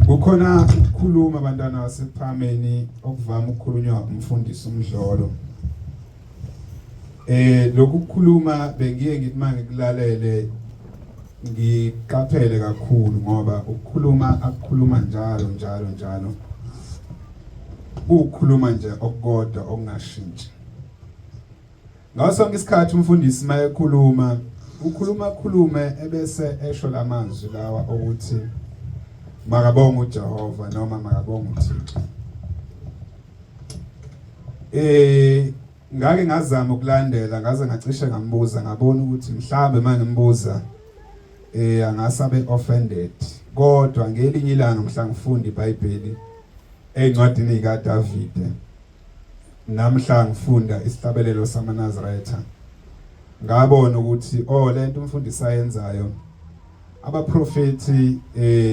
Kukhona ukukhuluma abantwana basePhameni okuvama ukukhulunywa umfundisi uMdlolo. Lokhu kukhuluma bengiye ngithi mangikulalele ngiqaphele kakhulu ngoba ukukhuluma akukhuluma njalo njalo njalo ukukhuluma nje okukodwa okungashintshi. Ngaso sonke isikhathi umfundisi mayekhuluma ukhuluma khulume ebese esho lamazwi lawa okuthi makabonga uJehova noma makabonga uThixo. Ngake ngazama ukulandela ngaze ngacishe ngambuza ngabona ukuthi mhlambe mangimbuza angasabe offended, kodwa ngelinye ilanga mhla ngifunda iBhayibheli encwadini kaDavide namhla ngifunda isihlabelelo samaNazaretha ngabona ukuthi oh lento umfundisi ayenzayo abaprofeti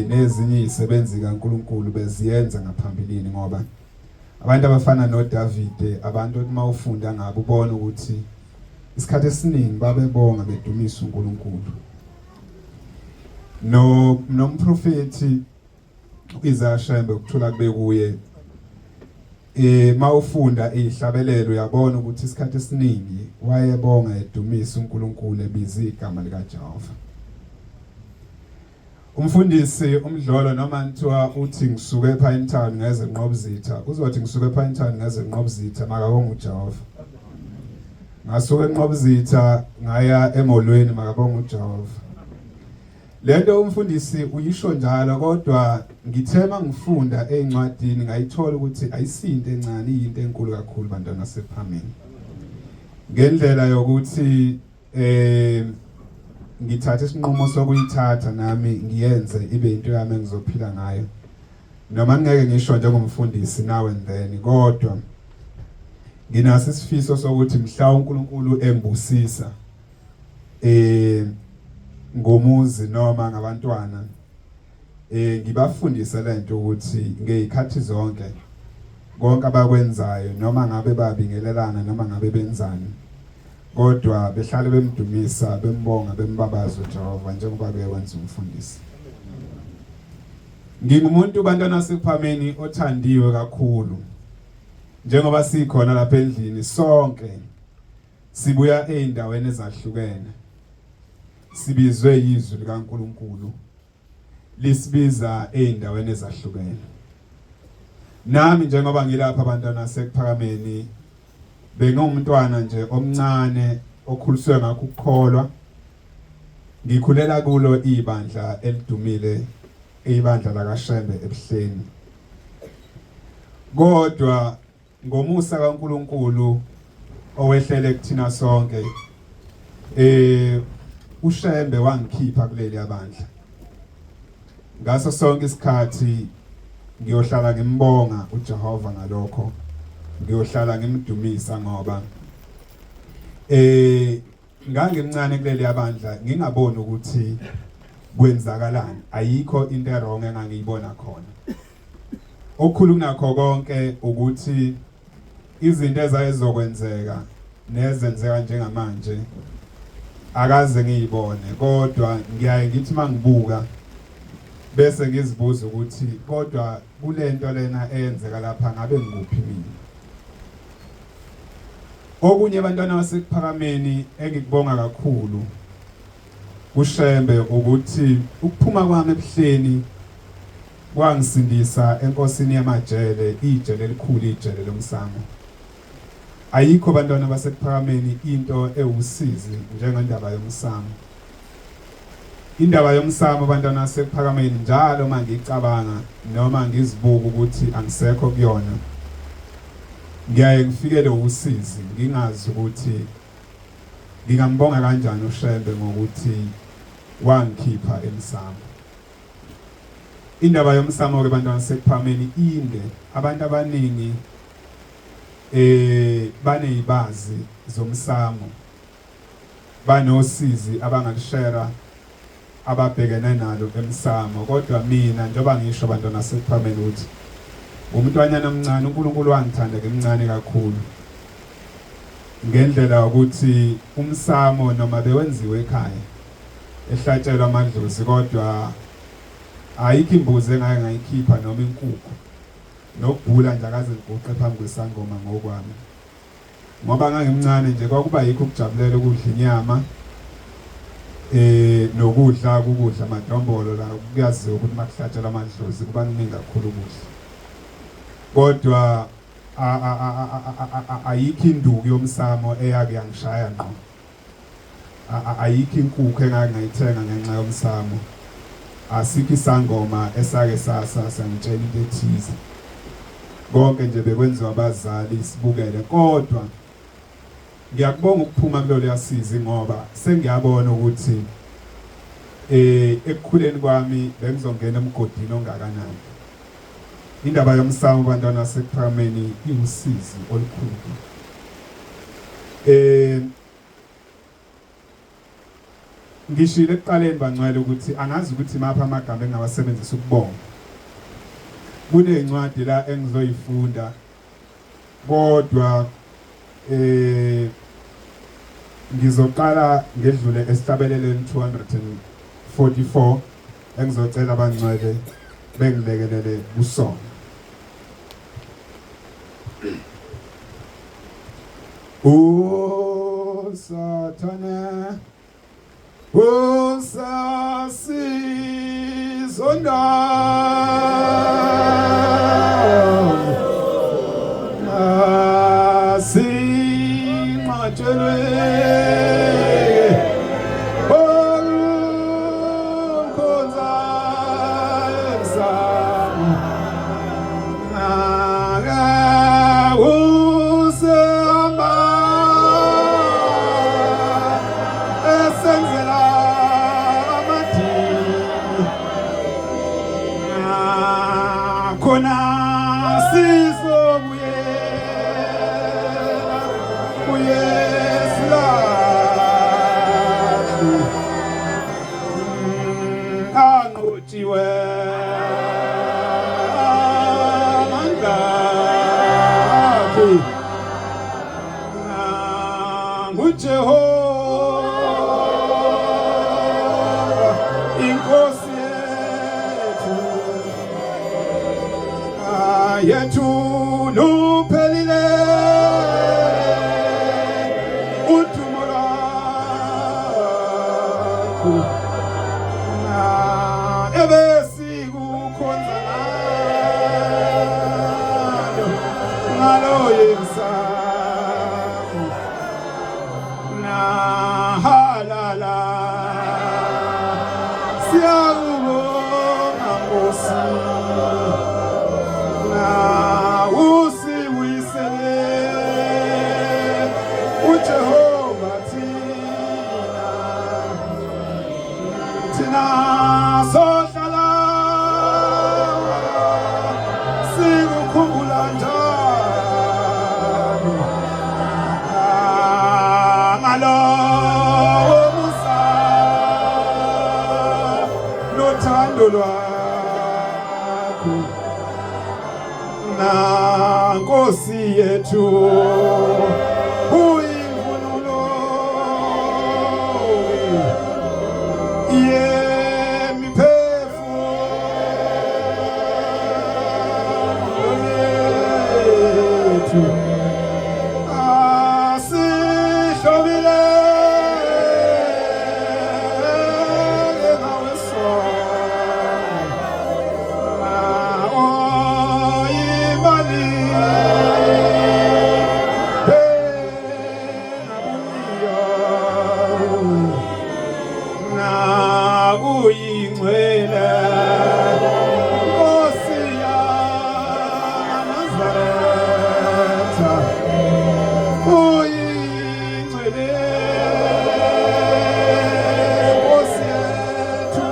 nezinye izisebenzi kaNkuluNkulu beziyenza ngaphambilini, ngoba abantu abafana noDavide abantu uma ufunda ngabo ubona ukuthi isikhathi esiningi babebonga bedumisa uNkulunkulu. No nomprofeti uIsaiah Shembe ukuthula kube kuye, mawufunda izihlabelelo uyabona ukuthi isikhathi esiningi wayebonga edumisa uNkulunkulu ebiza igama likaJehova. Umfundisi uMdlolo noma nithiwa uthi ngisuke ePine Town ngeze eNqobizitha, uzothi ngisuke ePine Town ngeze eNqobizitha, makabonga uJehova. Ngasuka eNqobizitha ngaya emolweni, makabonga uJehova. Lento umfundisi uyisho njalo, kodwa ngithe mangifunda ezincwadini ngayithola ukuthi ayisinto encane, iyinto enkulu kakhulu bantwana sephamini. Ngendlela yokuthi ngithatha isinqumo sokuyithatha nami ngiyenze ibe into yami engizophila ngayo. Noma ngeke ngisho njengomfundisi now and then, kodwa nginaso isifiso sokuthi mhla uNkulunkulu engibusisa ngomuzi noma ngabantwana ngibafundise lento ukuthi ngezikhathi zonke konke abakwenzayo noma ngabe babingelelana noma ngabe benzani, kodwa behlale bemdumisa bembonga bembabaza uJehova njengoba bekwenza umfundisi. Ngingumuntu bantwana sekuphameni othandiwe kakhulu, njengoba sikhona lapha endlini sonke sibuya ezindaweni ezahlukene, sibizwe izwi likaNkuluNkulu lisibiza ezindaweni ezahlukene. Nami njengoba ngilapha abantwana sekuphakameni bengumntwana nje omncane okhuliswe ngakho ukukholwa, ngikhulela kulo ibandla elidumile, ibandla lakaShembe eBuhleni. Kodwa ngomusa kaNkuluNkulu owehlele kuthina sonke, uShembe wangikhipha kuleli bandla. Ngaso sonke isikhathi ngiyohlala ngimbonga uJehova ngalokho, ngiyohlala ngimdumisa ngoba ngangimncane kuleli bandla ngingaboni ukuthi kwenzakalani, ayikho into erong engangiyibona khona. Okukhulu kunakho konke ukuthi izinto ezayizokwenzeka nezenzeka njengamanje akaze ngiyibone, kodwa ngiyaye ngithi mangibuka bese ngizibuza ukuthi kodwa kulento lena eyenzeka lapha ngabe ngikuphi mina. Okunye abantwana basekuphakameni engikubonga kakhulu kuShembe ukuthi ukuphuma kwami eBuhleni kwangisindisa enkosini yamajele, ijele elikhulu, ijele lomsamo. Ayikho bantwana basekuphakameni into ewusizi njengendaba yomsamo. Indaba yomsamo bantwana basekuphakameni njalo mangicabanga noma ngizibuka ukuthi angisekho kuyona, ngiyaye ngifikele usizi ngingazi ukuthi ngingambonga kanjani uShembe ngokuthi wangikhipha emsamo. Indaba yomsamo ke bantwana sekuphameni inde, abantu abaningi banezibazi zomsamo, banosizi abangalishera ababhekene nalo emsamo, kodwa mina njengoba ngisho bantwana sekuphameni ukuthi umntwanyana omncane uNkulunkulu wangithanda ngimncane kakhulu ngendlela ukuthi umsamo noma bewenziwe ekhaya Ehlatshelwa amadlozi kodwa ayikho imbuzi engake ngayikhipha noma inkukhu nokubhula nje akaze ngiguqe phambi kwesangoma ngokwami ngoba ngangimncane nje kwakuba yikho ukujabulela ukudla inyama eh nokudla ukudla amadombolo la kuyaziwa ukuthi makuhlatshelwa amadlozi kuba kuningi kakhulu ukudla kodwa ayikho induku yomsamo eyake yangishaya ngqo Ayikho inkukhu engake ngayithenga ngenxa yomsamo. Asikho isangoma esake sangitshela into ethize. Konke nje bekwenziwa abazali sibukele kodwa ngiyakubonga ukuphuma kuloluya sizi ngoba sengiyabona ukuthi eh ekukhuleni kwami bengizongena emgodini ongakanani. Indaba yomsamo bantwana baseKuphakameni iwusizi olukhulu. Eh Ngishilo ekuqaleni bangcwele ukuthi angazi ukuthi maphi amagama engingawasebenzisa ukubonga. Kunezincwadi la engizoyifunda kodwa eh ngizoqala ngedlule esihlabeleleni 244 engizocela abangcwele bengilekelele kusona. USathane usasizonda asinqatshelwe olukhonza emsamo Khona sizobuyela kuye silahle anqotshiwe amandla akhe nguJehova inkosi yethu yethu luphelile udumo lwakho ebesikukhonza ngalo ngalo yemsamo nahalala siyakubonga Nkosi na usiwisele uJehova thina thina sohlala sikukhumbula njalo ngalowo musa nothando lwakho na Nkosi yethu uyimvunulo yemiphefumulo yethu asihlobile ngawe sonke Nakuyingcwele Nkosi yamaNazaretha uyingcwele Nkosi yethu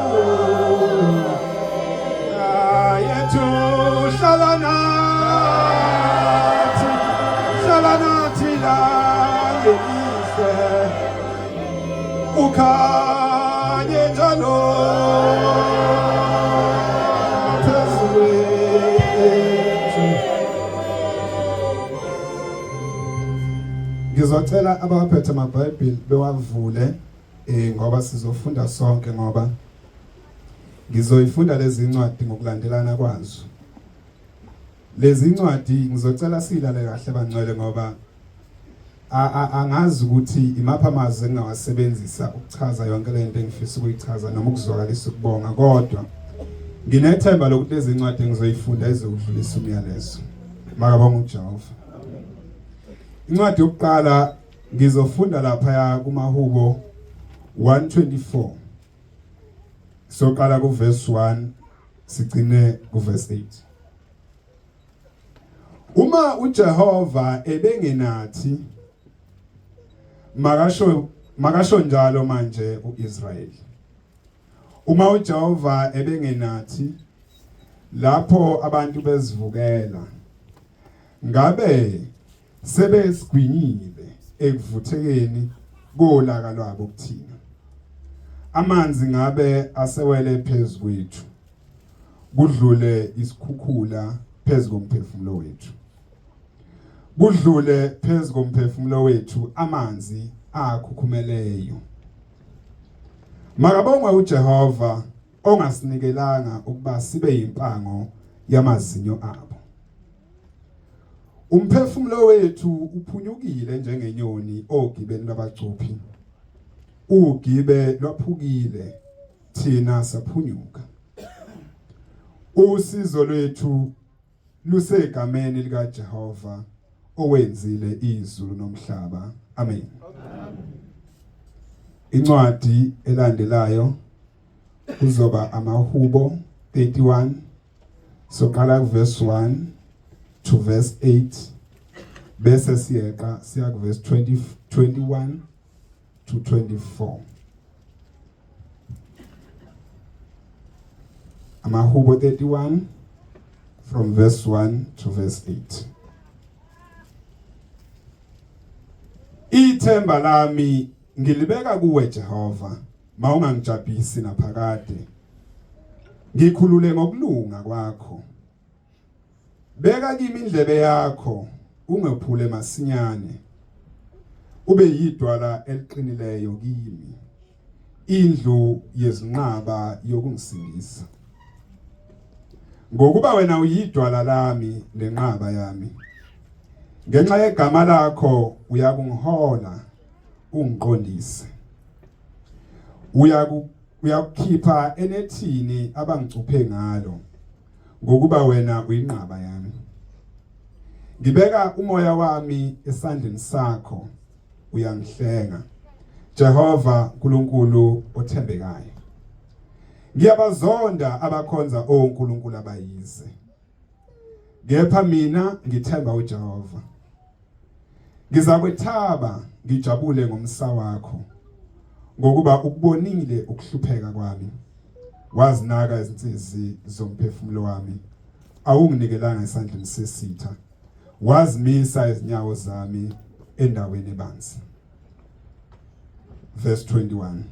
yethu hlala nathi hlala nathi la ngelihle ukhanye njalo phezu kwethu. Ngizocela abaphethe amabhayibheli bewavule. Ngoba sizofunda sonke, ngoba ngizoyifunda lezi incwadi ngokulandelana kwazo. Lezi incwadi ngizocela silale kahle bangcwele, ngoba angazi ukuthi imapha amazwi engingawasebenzisa ukuchaza yonke lento engifisa ukuyichaza noma ukuzwakalisa ukubonga, kodwa nginethemba lokuthi lezi incwadi engizoyifunda izokudlulisa umyalezo. Makabonga uJehova. Incwadi yokuqala ngizofunda lapha kumahubo 124. Soqala kuverse 1 sigcine kuverse 8. Uma uJehova ebengenathi, makasho njalo manje uIsrayeli. Uma uJehova ebengenathi lapho abantu bezivukela, ngabe sebesigwinyile ekuvuthekeni kolaka lwabo kuthina. Amanzi ngabe asewele phezu kwethu, kudlule isikhukhula phezu komphefumulo wethu, kudlule phezu komphefumulo wethu amanzi akhukhumeleyo. Makabongwe uJehova ongasinikelanga ukuba sibe yimpango yamazinyo abo. Umphefumulo wethu uphunyukile njengenyoni ogibeni lwabacuphi. Ugibe lwaphukile, thina saphunyuka. Usizo lwethu lusegameni likaJehova owenzile izulu nomhlaba. Amen. Incwadi elandelayo kuzoba amahubo 31. Soqala kuverse 1 to verse 8, bese siyeqa siya kuverse 20 21 to 24. Amahubo 31 from verse 1 to verse 8. Ithemba lami ngilibeka kuwe Jehova, mawungangijabhisi naphakade. Ngikhulule ngokulunga kwakho. Beka kimi indlebe yakho, ungephule masinyane. Ube yidwala eliqinileyo kimi, indlu yezinqaba yokungisindisa. Ngokuba wena uyidwala lami nenqaba yami. Ngenxa yegama lakho uyakungihola ungiqondise. Uyakukhipha enethini abangicuphe ngalo, ngokuba wena uyinqaba yami. Ngibeka umoya wami esandleni sakho, uyangihlenga, Jehova uNkulunkulu othembekayo. Ngiyabazonda abakhonza onkulunkulu abayize, kepha mina ngithemba uJehova. Ngizakwethaba ngijabule ngomsa wakho, ngokuba ukubonile ukuhlupheka kwami, wazinaka izinsizi zomphefumulo wami. Awunginikelanga esandleni sesitha, wazimisa izinyawo zami endaweni ebanzi. Verse 21.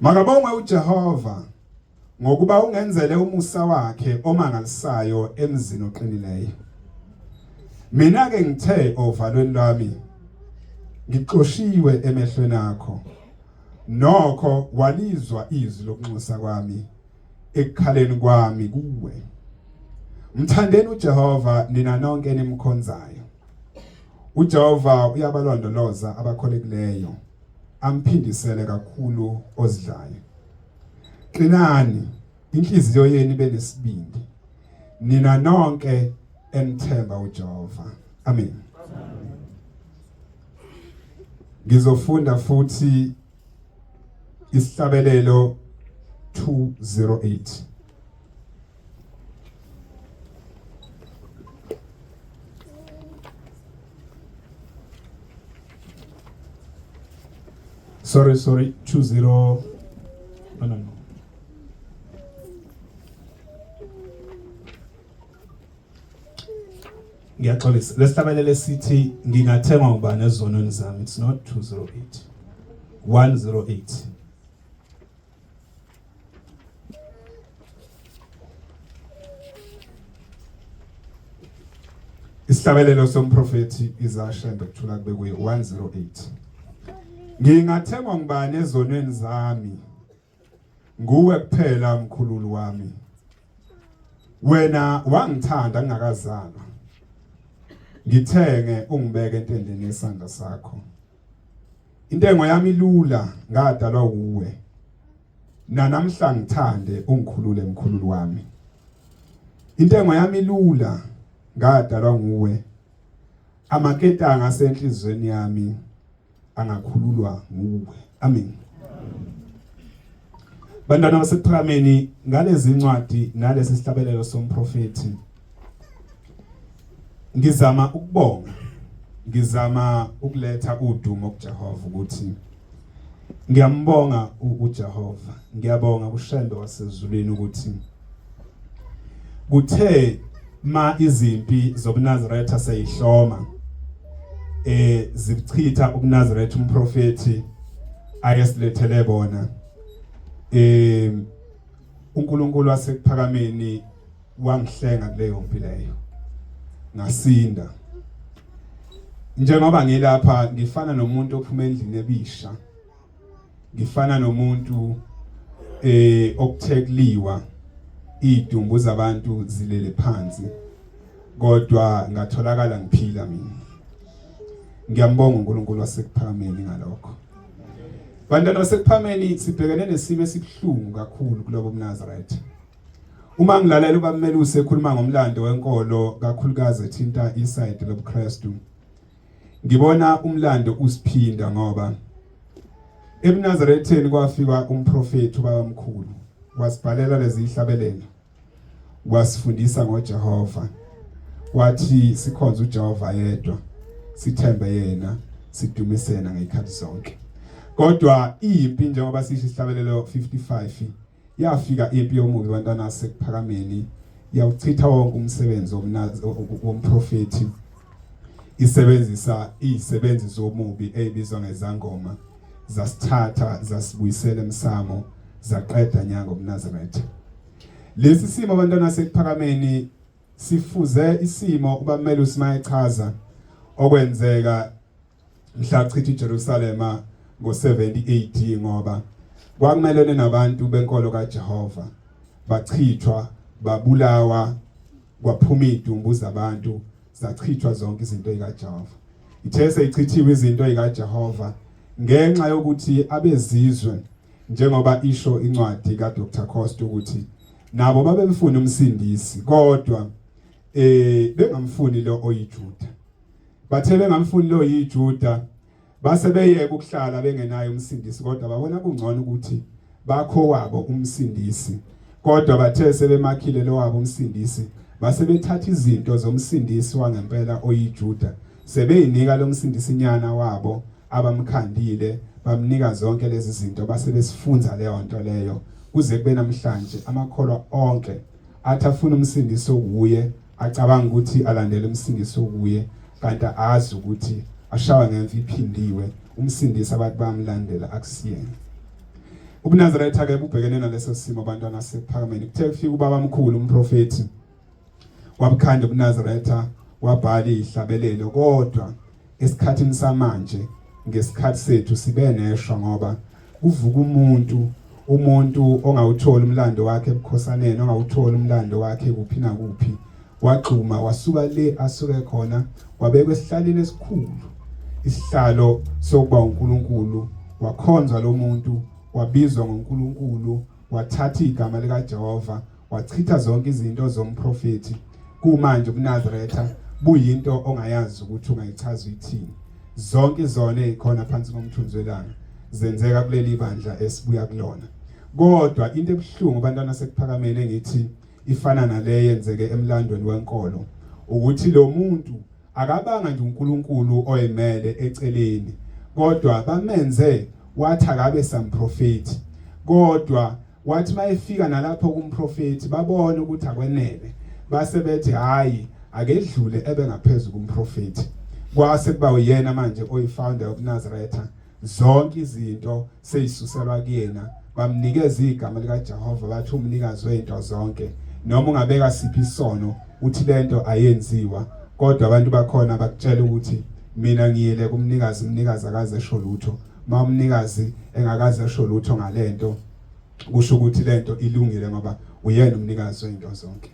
Makabongwe uJehova, ngokuba ungenzele umusa wakhe omangalisayo emzini oqinileyo. Mina ke ngithe ovalweni lwami, ngixoshiwe emehlweni akho, nokho walizwa izwi lokunxusa kwami ekukhaleni kwami kuwe. Mthandeni uJehova nina nonke enimkhonzayo. uJehova uyabalondoloza abakholekileyo, amphindisele kakhulu ozidlayo. Qinani, inhliziyo yenu ibe nesibindi, nina nonke enithemba uJehova. Amen. Ngizofunda futhi isihlabelelo 208. Sorry, sorry, 20. No, no, no. Ngiyaxolisa. Lesihlabelelo sithi ngingathengwa ngubani ezonweni zami. It's not 208. 108. Isihlabelelo somprofethi Isaya Shembe, kuthula kube kuye, 108. Ngingathengwa ngubani ezonweni zami? Nguwe kuphela mkhululi wami. Wena wangithanda ngingakazalwa. Ngithenge ungibeke entendeni yesandla sakho. Intengo yami ilula ngadalwa wuwe. Nanamhla ngithande ungikhulule mkhululi wami. Intengo yami ilula ngadalwa nguwe. Amaketanga asenhlizweni yami angakhululwa nguwe. Amen. Bantwana basekuphakameni ngalezi ncwadi nalesi sihlabelelo somprofeti ngizama ukubonga ngizama ukuletha udumo kuJehova ukuthi ngiyambonga uJehova ngiyabonga kuShembe wasezulwini ukuthi kuthe ma izimpi zobuNazaretha seyihloma zichitha ubuNazaretha umprofeti ayesilethele bona uNkulunkulu wasekuphakameni wangihlenga kuleyo mpi leyo ngasinda njengoba ngilapha ngifana nomuntu ophuma endlini ebisha ngifana nomuntu okuthekuliwa idumbu zabantu zilele phansi kodwa ngatholakala ngiphila mina ngiyambonga uNkulunkulu wasekuphakameni ngalokho bantwana basekuphakameni sibhekene nesimo esibuhlungu kakhulu kulobo buNazaretha uma ngilalela ubammelusi ekhuluma ngomlando wenkolo kakhulukazi ethinta isayidi lobuKristu ngibona umlando usiphinda ngoba ebuNazaretheni kwafika umprofeti ubabamkhulu wasibhalela lezi zihlabelelo wasifundisa ngoJehova wathi sikhonze uJehova yedwa sithembe yena sidumisena ngezikhathi zonke kodwa impi njengoba sisho isihlabelelo 55 Yafika impi yomubi bantwana sekuphakameni yawuchitha wonke umsebenzi womprofethi isebenzisa izisebenzi zomubi ezibizwa ngezangoma zasithatha zasibuyisela emsamo zaqeda nyanga umNazaretha lesi simo abantwana sekuphakameni sifuze isimo ubamelusi mayechaza okwenzeka mhla chitha iJerusalema ngo-70 AD ngoba kwakumelene nabantu benkolo kaJehova bachithwa babulawa kwaphuma idumbu zabantu zachithwa zonke izinto zikaJehova ithe seyichithiwe izinto zikaJehova ngenxa yokuthi abezizwe njengoba isho incwadi kaDr Costa ukuthi nabo babemfuna umsindisi kodwa bengamfuni lo oyiJuda Bathe bengamfuni lo yiJuda base beyeka ukuhlala bengenayo umsindisi kodwa babona kungcono ukuthi bakho wabo umsindisi kodwa bathe sebemakhile lo wabo umsindisi base bethatha izinto zomsindisi wangempela oyiJuda sebeyinika lo msindisi nyana wabo abamkhandile bamnika zonke lezi zinto base besifunza leyo nto leyo kuze kube namhlanje amakholwa onke athi afuna umsindisi okuye acabanga ukuthi alandele umsindisi okuye kanti azi ukuthi ashawa ngemfi iphindiwe umsindisi abantu bayamlandela akusiyena ubuNazaretha ke bubhekene naleso simo abantwana sephakameni kuthe kufika ubaba mkhulu umprofeti wabukhanda ubuNazaretha wabhala izihlabelelo kodwa esikhathini samanje ngesikhathi sethu sibe neshwa ngoba kuvuka umuntu umuntu ongawutholi umlando wakhe ebukhosaneni ongawutholi umlando wakhe kuphi nakuphi wagxuma wasuka le asuke khona wabekwa esihlaleni esikhulu isihlalo sokuba uNkulunkulu wakhonzwa lo muntu wabizwa ngoNkulunkulu wathatha igama likaJehova wachitha zonke izinto zomprofeti kumanje ubuNazaretha buyinto ongayazi ukuthi ungayichaza uyithini zonke izona ezikhona phansi komthunzi welanga zenzeka kuleli bandla esibuya kulona kodwa into ebuhlungu abantwana sekuphakameni engithi ifana nale yenzeke emlandweni wenkolo ukuthi lo muntu Akabanga nje uNkulunkulu oyimele eceleni kodwa bamenze wathi akabe samprofeti kodwa wathi mayefika nalapho kumprofeti babona ukuthi akwenele base bethi hayi akedlule ebe ngaphezulu kumprofeti kwase kuba uyena manje oyifounder yobuNazaretha zonke izinto seyisuselwa kuyena bamnikeza igama likaJehova bathi umnikazi wezinto zonke noma ungabeka siphi isono uthi lento ayenziwa kodwa abantu bakhona bakutshela ukuthi mina ngiyele kumnikazi umnikazi akaze esho lutho. Ma umnikazi engakaze esho lutho ngalento, kusho ukuthi lento ilungile ngoba uyena umnikazi wezinto zonke.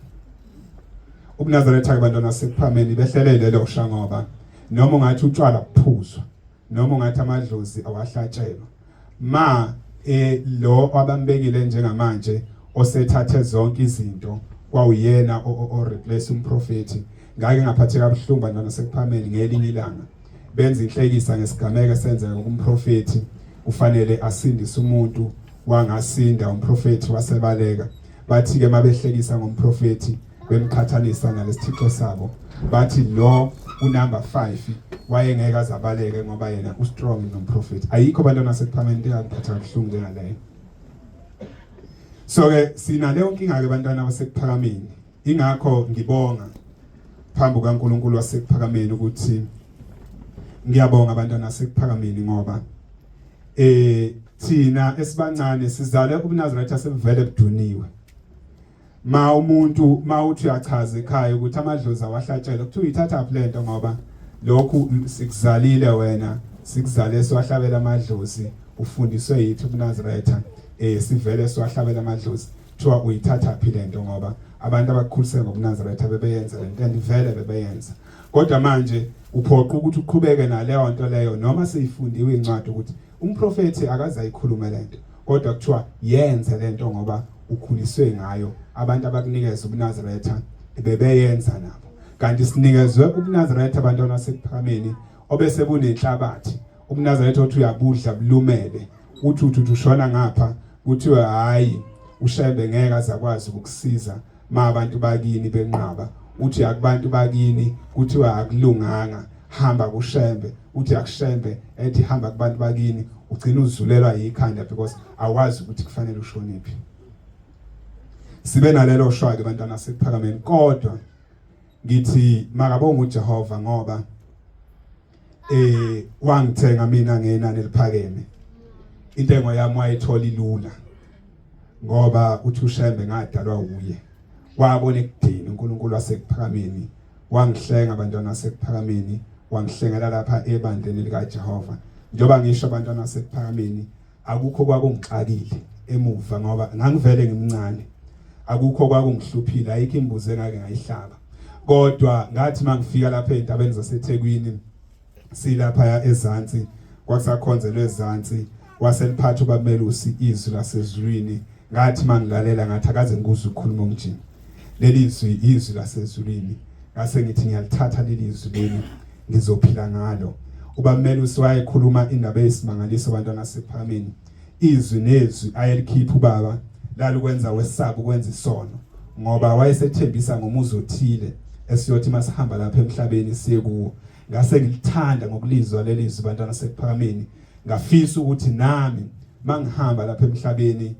UbuNazaretha ke bantwana sekuphameni behlelele lelo sha, ngoba noma ungathi utshwala kuphuzwa, noma ungathi amadlozi awahlatshelwa, ma lo abambekile njengamanje osethathe zonke izinto kwawuyena o replace umprofeti. Ngake ngaphatheka kabuhlungu bantwana sekuphameni ngelinye ilanga benza inhlekisa ngesigameko esenzeka kumprofeti, kufanele asindise umuntu, wangasinda umprofeti wasebaleka. Bathi ke mabehlekisa ngomprofeti bemqhathanisa nalesithixo sabo, bathi lo unumber 5 wayengeke azabaleke ngoba yena ustrong nomprofeti. Ayikho bantwana sekuphameni into engangiphatha kabuhlungu njengaleyo. So ke sinaleyo nkinga ke bantwana basekuphakameni. Ingakho ngibonga phambi kukaNkulunkulu wasekuphakameni ukuthi ngiyabonga abantwana sekuphakameni, ngoba thina esibancane sizale ubuNazaretha sebuvele buduniwe. Ma umuntu ma uthi uyachaza ekhaya ukuthi amadlozi awahlatshelwe, kuthiwa uyithatha phi lento, ngoba lokhu sikuzalile wena, sikuzale siwahlabela amadlozi, ufundiswe yithi ubuNazaretha, sivele siwahlabela amadlozi. Kuthiwa uyithatha phi lento, ngoba abantu abakukhulise ngobuNazaretha bebeyenza lento, and vele bebeyenza. Kodwa manje uphoqa ukuthi uqhubeke naleyo nto leyo, noma seyifundiwe incwadi ukuthi umprofethi akaze ayikhulume lento, kodwa kuthiwa yenze lento ngoba ukhuliswe ngayo. Abantu abakunikeza ubuNazaretha bebeyenza nabo, kanti sinikezwe ubuNazaretha abantwana sekuphakameni obese bunenhlabathi. UbuNazaretha othi uyabudla bulumele, uthi uthi ushona ngapha, kuthiwe hayi uShembe ngeke azakwazi ukukusiza ma abantu bakini benqaba. Uthi akubantu bakini, kuthiwa akulunganga, hamba kuShembe. Uthi akuShembe, ethi hamba kubantu bakini. Ugcina uzulelwa yikhanda because awazi ukuthi kufanele ushonephi. Sibe nalelo shwa ke bantwana sekuphakameni, kodwa ngithi makabonga uJehova ngoba wangithenga mina ngenani eliphakeme. Intengo yami wayithola ilula ngoba uthi uShembe ngadalwa uye, wabona ekudini uNkulunkulu wasekuphakameni wangihlenga abantwana sekuphakameni, wangihlengela lapha ebandleni likaJehova. Njengoba ngisho abantwana sekuphakameni, akukho kwakungixakile emuva ngoba ngangivele ngimncane, akukho kwakungihluphile, ayikho imbuzi engake ngayihlaba. Kodwa ngathi mangifika lapha ezintabeni zaseThekwini, silapha ezansi, kwakusakhonzelwe ezansi, waseliphatha ubamelusi izwi lasezulwini. Ngathi mangilalela ngathi akaze ngikuzwe ukukhuluma umjini, leli zwi izwi lasezulwini. Ngase ngithi ngiyalithatha leli zwi leli, ngizophila ngalo. Ubamelusi wayekhuluma indaba eyisimangaliso abantwana sephakameni. Izwi nezwi ayelikhipha ubaba lalikwenza wesaba ukwenza isono, ngoba wayesethembisa ngomuzi othile esiyothi masihamba lapha emhlabeni siye kuwo. Ngase ngilithanda ngokulizwa leli zwi bantwana sekuphakameni, ngafisa ukuthi nami mangihamba lapha emhlabeni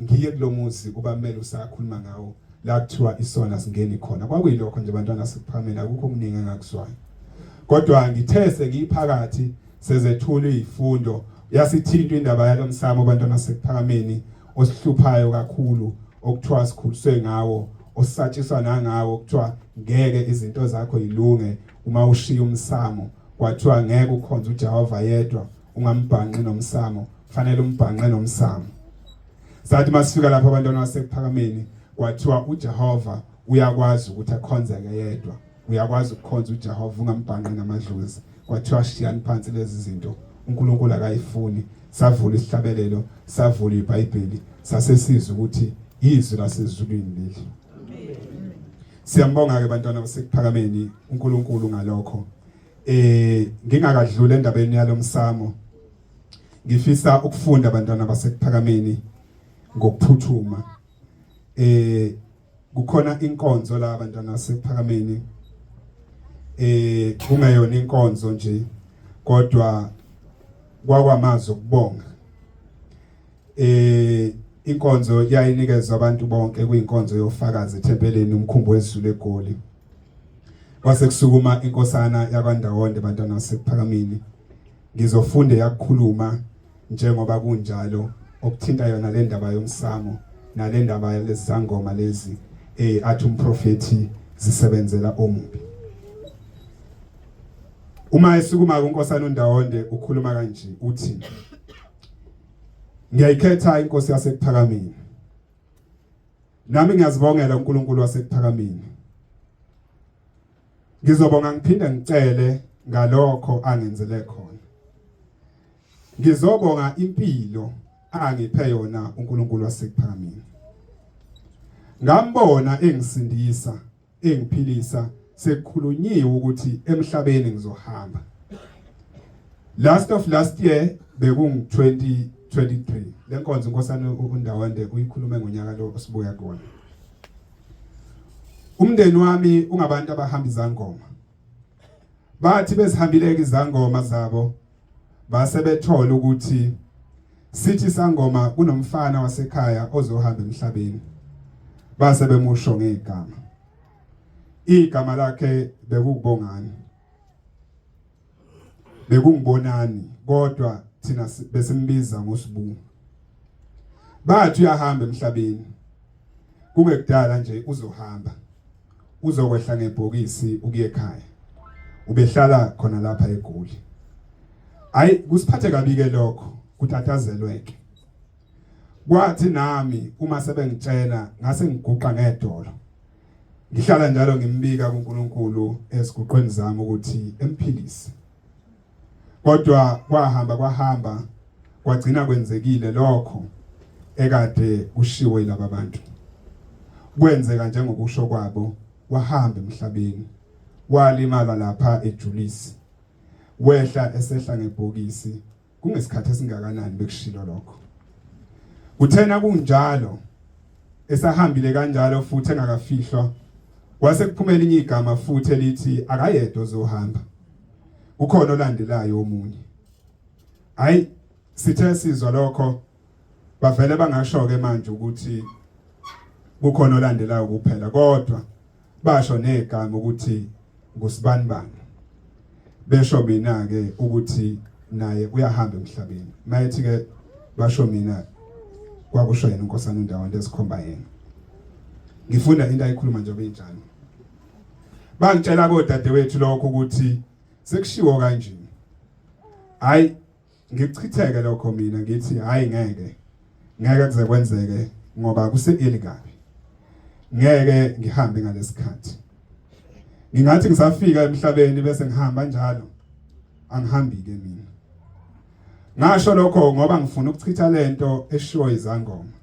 ngiye kulomuzi ubamele usakhuluma ngawo la kuthiwa isona singeni khona. Kwakuyilokho nje bantwana sekuphakameni, akukho okuningi engakuzwayo. Kodwa ngithe sengiphakathi sezethula izifundo, yasithinta indaba yalomsamo abantwana sekuphakameni osihluphayo kakhulu, okuthiwa sikhuliswe ngawo, osatshiswa nangawo, kuthiwa ngeke izinto zakho yilunge uma ushiya umsamo. Kwathiwa ngeke ukhonze uJehova yedwa ungambhanqi nomsamo, kufanele umbhanqe nomsamo. Sathi masifika lapha abantwana basekuphakameni, kwathiwa uJehova uyakwazi ukuthi akhonzeke yedwa, uyakwazi ukukhonza uJehova ungambhanqi namadlozi. Kwathiwa shiyani phansi lezi zinto, uNkulunkulu akayifuni. Savula isihlabelelo, savula iBhayibheli, sasesizwa ukuthi izwi lasezulwini leli. Siyambonga ke bantwana basekuphakameni uNkulunkulu ngalokho. Ngingakadluli endabeni yalomsamo, ngifisa ukufunda bantwana basekuphakameni ngokuphuthuma. Kukhona inkonzo la bantwana basekuphakameni, kungeyona inkonzo nje kodwa kwakwamazwi okubonga. Inkonzo yayinikezwa abantu bonke, kuyinkonzo yofakazi ethempelini umkhumbi wezulu eGoli. Kwase kusukuma inkosana yakwaNdawonde bantwana basekuphakameni. Ngizofunda yakukhuluma njengoba kunjalo, okuthinta yona le ndaba yomsamo nale ndaba yalezangoma lezi athi umprofeti zisebenzela omubi. Uma esukuma kuNkosana uNdawonde ukhuluma kanje uthi ngiyayikhetha inkosi yasekuphakameni. Nami ngiyazibongela uNkulunkulu wasekuphakameni. Ngizobonga ngiphinde ngicele ngalokho angenzele khona. Ngizobonga impilo angiphe yona uNkulunkulu wasekuphakameni. Ngambona engisindisa, engiphilisa sekukhulunyiwe ukuthi emhlabeni ngizohamba. Last of last year bekungu 2023. Lenkonzo inkosana uNdawande uyikhulume ngonyaka lo osibuya kuwona. Umndeni wami ungabantu abahamba izangoma. Bathi bezihambile izangoma zabo base bethola ukuthi sithi sangoma kunomfana wasekhaya ozohamba emhlabeni. Base bemusho ngegama. Igama lakhe bekukubongani. Bekungibonani kodwa thina besimbiza ngoSibu. Bathi uyahamba emhlabeni. Kungekudala nje uzohamba. Uzokwehla ngebhokisi ukuye ekhaya. Ubehlala khona lapha eGoli. Hayi kusiphathe kabi ke lokho kutatazelweke. Kwathi nami uma sebengitshela ngase ngiguqa ngedolo. Ngihlala njalo ngimbika kuNkulunkulu eziguqweni zami ukuthi emphilise. Kodwa kwahamba kwahamba kwagcina kwenzekile lokho ekade kushiwo yilaba bantu. Kwenzeka njengokusho kwabo wahamba emhlabeni walimala lapha eJulisi. Wehla esehla ngebhokisi kungesikhathi esingakanani bekushilo lokho. Kuthena kunjalo esahambile kanjalo futhi engakafihlwa kwase kuphumela elinye igama futhi elithi akayedwa ozohamba kukhona olandelayo omunye. Hayi sithe sizwa lokho bavele bangasho ke manje ukuthi kukhona olandelayo kuphela kodwa basho negama ukuthi ngusibanibani besho mina ke ukuthi naye uyahamba emhlabeni mayethi ke basho mina kwakusho yena uNkosana uNdawonde esikhomba yena ngifunda into ayikhuluma njengoba injalo bangitshela kodadewethu lokho ukuthi sekushiwo kanje hayi Ngikuchitheke lokho mina ngithi hayi ngeke ngeke kuze kwenzeke ngoba kuse-early kabi ngeke ngihambe ngalesikhathi ngingathi ngisafika emhlabeni bese ngihamba njalo angihambi ke mina ngasho lokho ngoba ngifuna ukuchitha lento eshiwo izangoma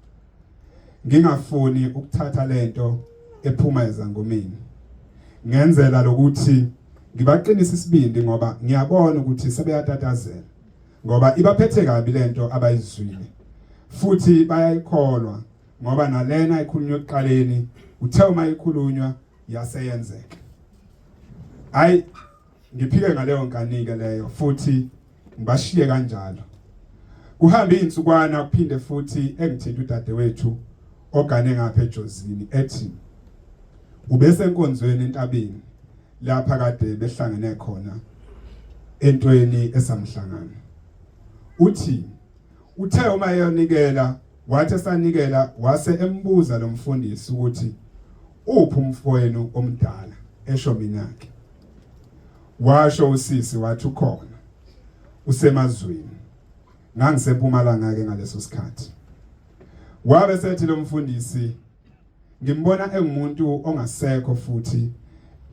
ngingafuni ukuthatha lento ephuma ezangomeni ngenzela lokuthi ngibaqinisa isibindi ngoba ngiyabona ukuthi sebeyatatazela ngoba ibaphethe kabi lento abayizwile futhi bayayikholwa ngoba nalena ikhulunywa ekuqaleni uthe uma ikhulunywa yaseyenzeka hayi ngiphike ngaleyo nkanike leyo futhi ngibashiye kanjalo kuhambe izinsukwana kuphinde futhi engithinta udadewethu ogane ngapha eJozini ethi ubesenkonzweni entabeni lapha kade behlangene khona entweni esamhlangano uthi uthe uma eyonikela wathi esanikela wase embuza lo mfundisi ukuthi uphi umfowenu omdala esho mina ke washo usisi wathi ukhona usemazweni ngangisempumalanga ke ngaleso sikhathi wabe sethi lo mfundisi ngimbona engumuntu ongasekho futhi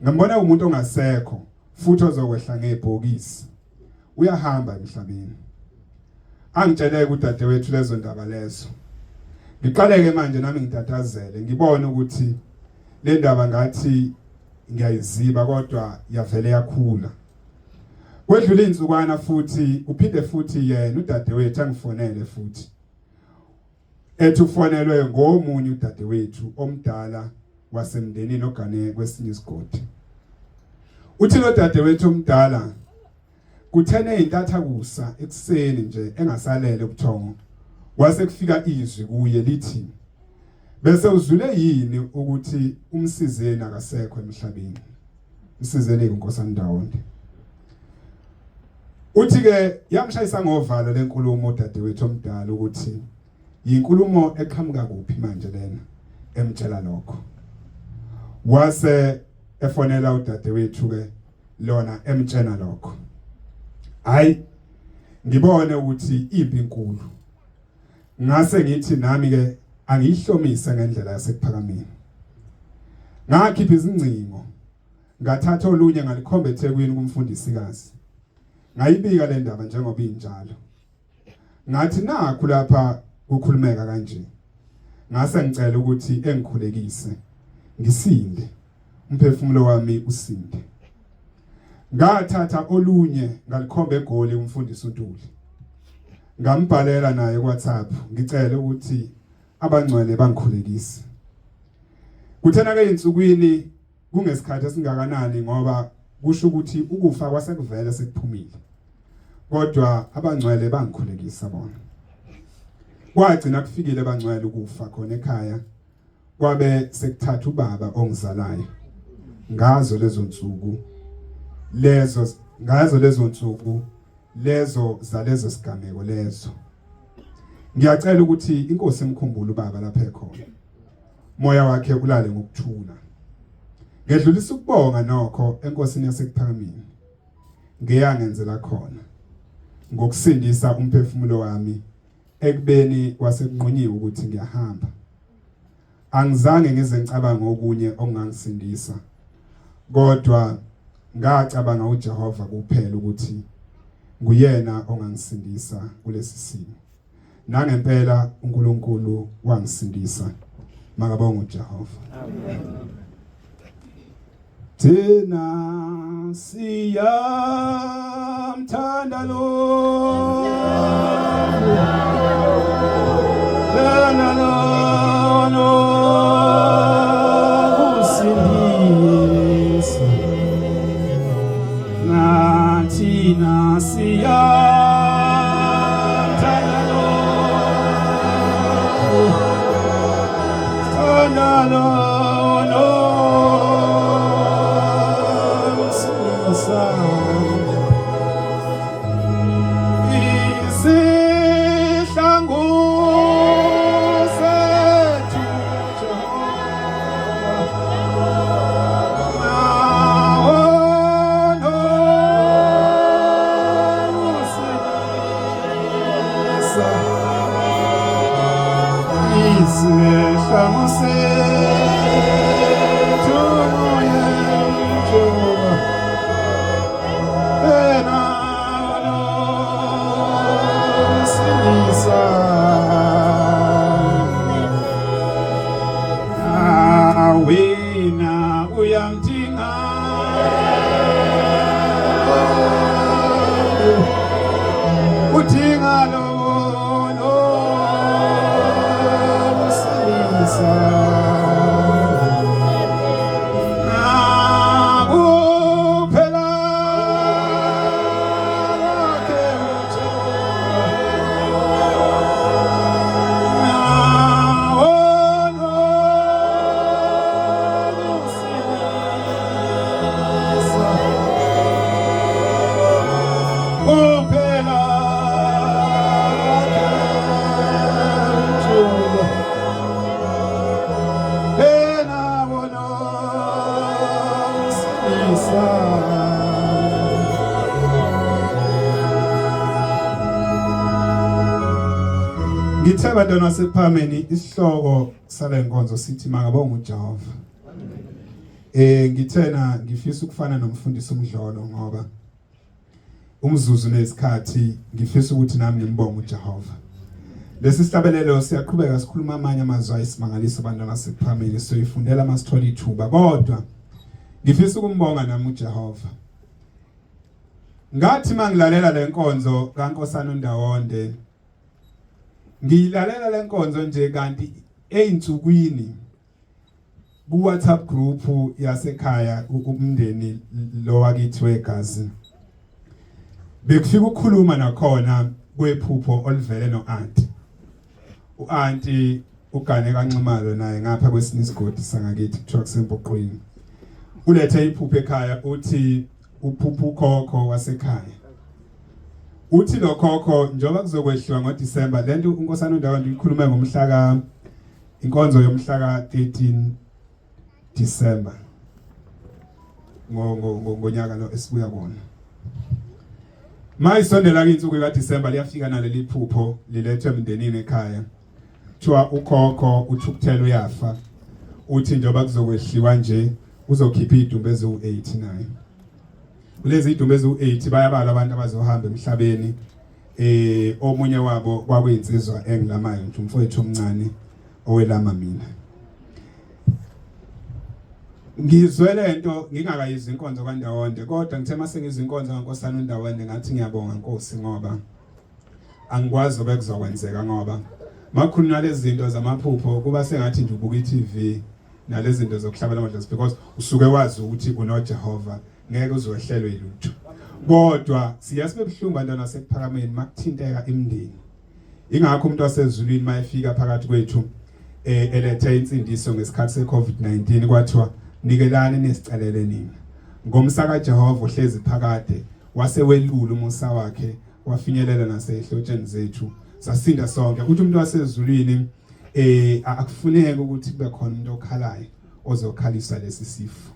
ngimbona umuntu ongasekho futhi ozokwehla ngebhokisi uyahamba emhlabeni angitsheleke udadewethu lezo ndaba lezo ngiqaleke manje nami ngitatazele ngibone ukuthi le ndaba ngathi ngiyayiziba kodwa yavele yakhula kwedlula insukwana futhi uphinde futhi yena udadewethu angifonele futhi ethi ufonelwe ngomunye udadewethu omdala wasemndenini ogane kwesinye isigodi uthi lo dadewethu omdala kuthene intatha kusa ekuseni nje engasalele ubuthongo kwase kufika izwi kuye lithi bese uzwile yini ukuthi umsizeni akasekho emhlabeni umsizeni inkosana Ndawonde uthi ke yamshayisa ngovalo lenkulumo udadewethu omdala ukuthi yinkulumo eqhamuka kuphi manje lena emtshela lokho wase efonela udadewethu ke lona emtshena lokho. Hayi, ngibone ukuthi impi inkulu. Ngase ngithi nami ke angiyihlomise ngendlela yasekuphakameni. Ngakhipha izingcingo, ngathatha olunye ngalikhomba eThekwini kumfundisikazi. Ngayibika le ndaba njengoba injalo. Ngathi nakhu lapha kukhulumeka kanje. Ngase ngicela ukuthi engikhulekise ngisinde, umphefumulo wami usinde. Ngathatha olunye ngalikhomba eGoli umfundisi uNtuli. Ngambhalela naye kuWhatsApp ngicela ukuthi abangcwele bangikhulekise. Kuthena ke insukwini kungesikhathi esingakanani ngoba kusho ukuthi ukufa kwasekuvele sekuphumile. Kodwa abangcwele bangikhulekisa bona. Kwagcina kufikile abangcwele ukufa khona ekhaya kwabe sekuthatha ubaba ongizalayo ngazo lezo nsuku lezo ngazo lezo nsuku lezo zalezo sigameko lezo. Ngiyacela ukuthi inkosi imkhumbule ubaba lapha ekhona, moya wakhe ulale ngokuthula. Ngedlulisa ukubonga nokho enkosini yasekuphakameni ngeyangenzela khona ngokusindisa umphefumulo wami ekubeni kwasekunqunyiwe ukuthi ngiyahamba. Angizange ngize ngicabange okunye okungangisindisa, kodwa ngacabanga uJehova kuphela ukuthi nguyena ongangisindisa kulesi simo. Nangempela uNkulunkulu wangisindisa. Makabonge uJehova. Amen. Thina siyamthanda lo Lana lo kusindisa nathina siyamthanda lo Thanda lo Isihlangu sethu Jehova Mawono usindisa Isihlangu sethu Jehova Ena sindisa Wena uyamdinga Udinga lo sindisa Nakuphela kwakhe uJehova Nawono kusindisa Kuphela kwakhe uJehova Enawono kusindisa Ngithe bantwana basePhameni isihloko sale nkonzo sithi makabonga uJehova. Ngithena ngifisa ukufana nomfundisi uMdlolo ngoba umzuzu nesikhathi ngifisa ukuthi nami ngimbonge uJehova. Lesi sihlabelelo siyaqhubeka sikhuluma amanye amazwi ayisimangaliso bantwana basePhameni soyifundela masithola ithuba kodwa ngifisa ukumbonga nami uJehova. Ngathi mangilalela lenkonzo kaNkosana uNdawonde ngiyilalela lenkonzo nje kanti einsukwini ku WhatsApp group yasekhaya umndeni lo wakithi wegazi bekufika ukukhuluma nakhona kwephupho olivele no-anti u-anti ugane kaNxumalo naye ngapha kwesinye isigodi sangakithi kuthiwa kusempoqweni ulethe iphupho ekhaya uthi uphupha ukhokho wasekhaya uthi lo khokho njengoba kuzokwehliwa ngoDisemba lento uNkosana uNdawonde ikhulume ngomhla ka inkonzo yomhla ka 13 December. Ngonyaka lo esibuya kuwona. Mayisondela ke insuku kaDisemba, liyafika naleli phupho lilethwe emndenini ekhaya. Kuthiwa ukhokho uthukuthela uyafa. Uthi njengoba kuzokwehliwa nje uzokhipha izidumbu eziwu-8 naye. Kulezi zidumbu eziwu-8 bayabala abantu abazohamba emhlabeni. Omunye wabo kwakuyinsizwa engilamayo nje, umfowethu omncane owelama mina. Ngizwe lento ngingakayizwa inkonzo kaNdawonde, kodwa ngithe mase ngizwa inkonzo kaNkosana uNdawonde ngathi ngiyabonga Nkosi, ngoba angikwazi obekuzokwenzeka, ngoba makhulunywa lezi zinto zamaphupho kuba sengathi nje ubuka i-TV nalezi zinto zokuhlabela amadlozi, because usuke wazi ukuthi unoJehova, ngeke uzowehlelwe yilutho. Kodwa siya sibe buhlungu bantwana sekuphakameni makuthinteka imindeni. Ingakho umuntu wasezulwini mayefika phakathi kwethu elethe insindiso ngesikhathi seCovid-19, kwathiwa nikelani nisicelele nina. Ngomsa kaJehova ohlezi phakade wase welula umusa wakhe wafinyelela nasehlotsheni zethu, sasinda sonke. Uthi umuntu wasezulwini akufuneki ukuthi kube khona umuntu okhalayo ozokhalisa lesi sifo.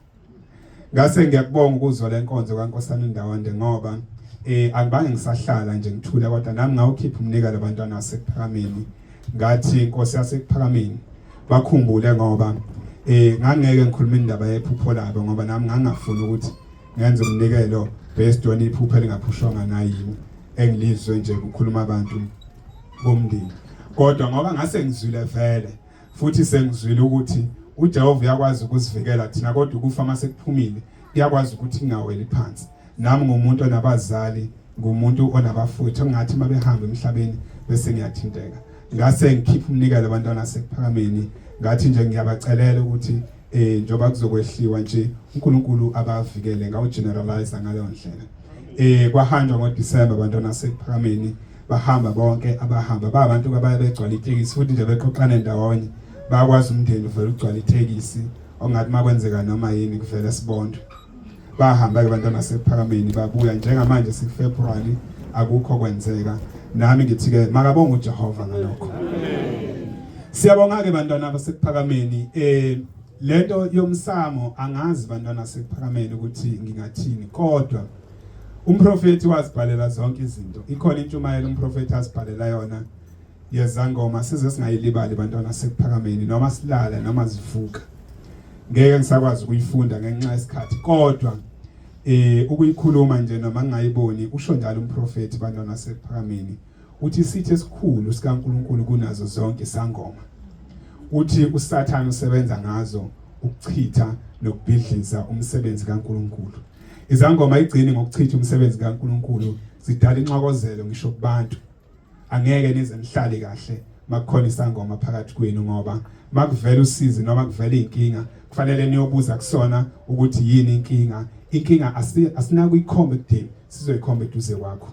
Ngase ngiyakubonga ukuzwa lenkonzo kaNkosana Ndawonde, ngoba angibange ngisahlala nje ngithule, kodwa nami ngawukhipha umnikelo abantwana basekuphakameni. Ngathi inkosi yasekuphakameni bakhumbule, ngoba ngangeke ngikhuluma indaba yephupho labo, ngoba nami ngangafuni ukuthi ngenze umnikelo based on iphupho elingaphushwanga nayimi engilizwe nje kukhuluma abantu bomndeni. Kodwa ngoba ngase ngizwile vele, futhi sengizwile ukuthi uJehova uyakwazi ukusivikela thina, kodwa ukufa mase kuphumile kuyakwazi ukuthi kungaweli phansi. Nami ngumuntu onabazali, ngumuntu onabafowethu, ongathi mabehamba emhlabeni bese ngiyathinteka. Ngase ngikhipha umnikelo abantwana sekuphakameni, ngathi nje ngiyabacelela ukuthi njoba kuzokwehliwa nje uNkulunkulu abavikele. Ngawu generalize ngaleyo ndlela. Kwahanjwa ngoDisemba abantwana sekuphakameni, bahamba bonke abahamba, babantu abaye begcwala itekisi futhi nje beqoqane ndawonye. Bayakwazi umndeni uvela ugcwala itekisi, ongathi makwenzeka noma yini kuvele sibondwe. Bahamba ke abantwana sekuphakameni, babuya. Njengamanje siFebruary, akukho kwenzeka. Nami ngithi ke makabonga uJehova ngalokho. Siyabonga ke bantwana basekuphakameni. Lento yomsamo angazi bantwana sekuphakameni ukuthi ngingathini, kodwa umprofeti wazibhalela zonke izinto. Ikhona intshumayelo umprofeti azibhalela yona yezangoma, size singayilibali bantwana sekuphakameni, noma silala noma zivuka. Ngeke ngisakwazi ukuyifunda ngenxa yesikhathi, kodwa ukuyikhuluma nje noma ngingayiboni, usho njalo umprofeti bantwana sekuphakameni, uthi isitha esikhulu sikaNkuluNkulu kunazo zonke isangoma. Uthi uSathane usebenza ngazo ukuchitha nokubhidliza umsebenzi kaNkuluNkulu. Izangoma igcini ngokuchitha umsebenzi kaNkuluNkulu, zidala inxokozelo ngisho kubantu. Angeke nize nihlale kahle makukhona isangoma phakathi kwenu, ngoba makuvela usizi noma kuvela inkinga kufanele niyobuza kusona ukuthi yini inkinga. Inkinga asinakuyikhomba ekudeni, sizoyikhomba eduze kwakho.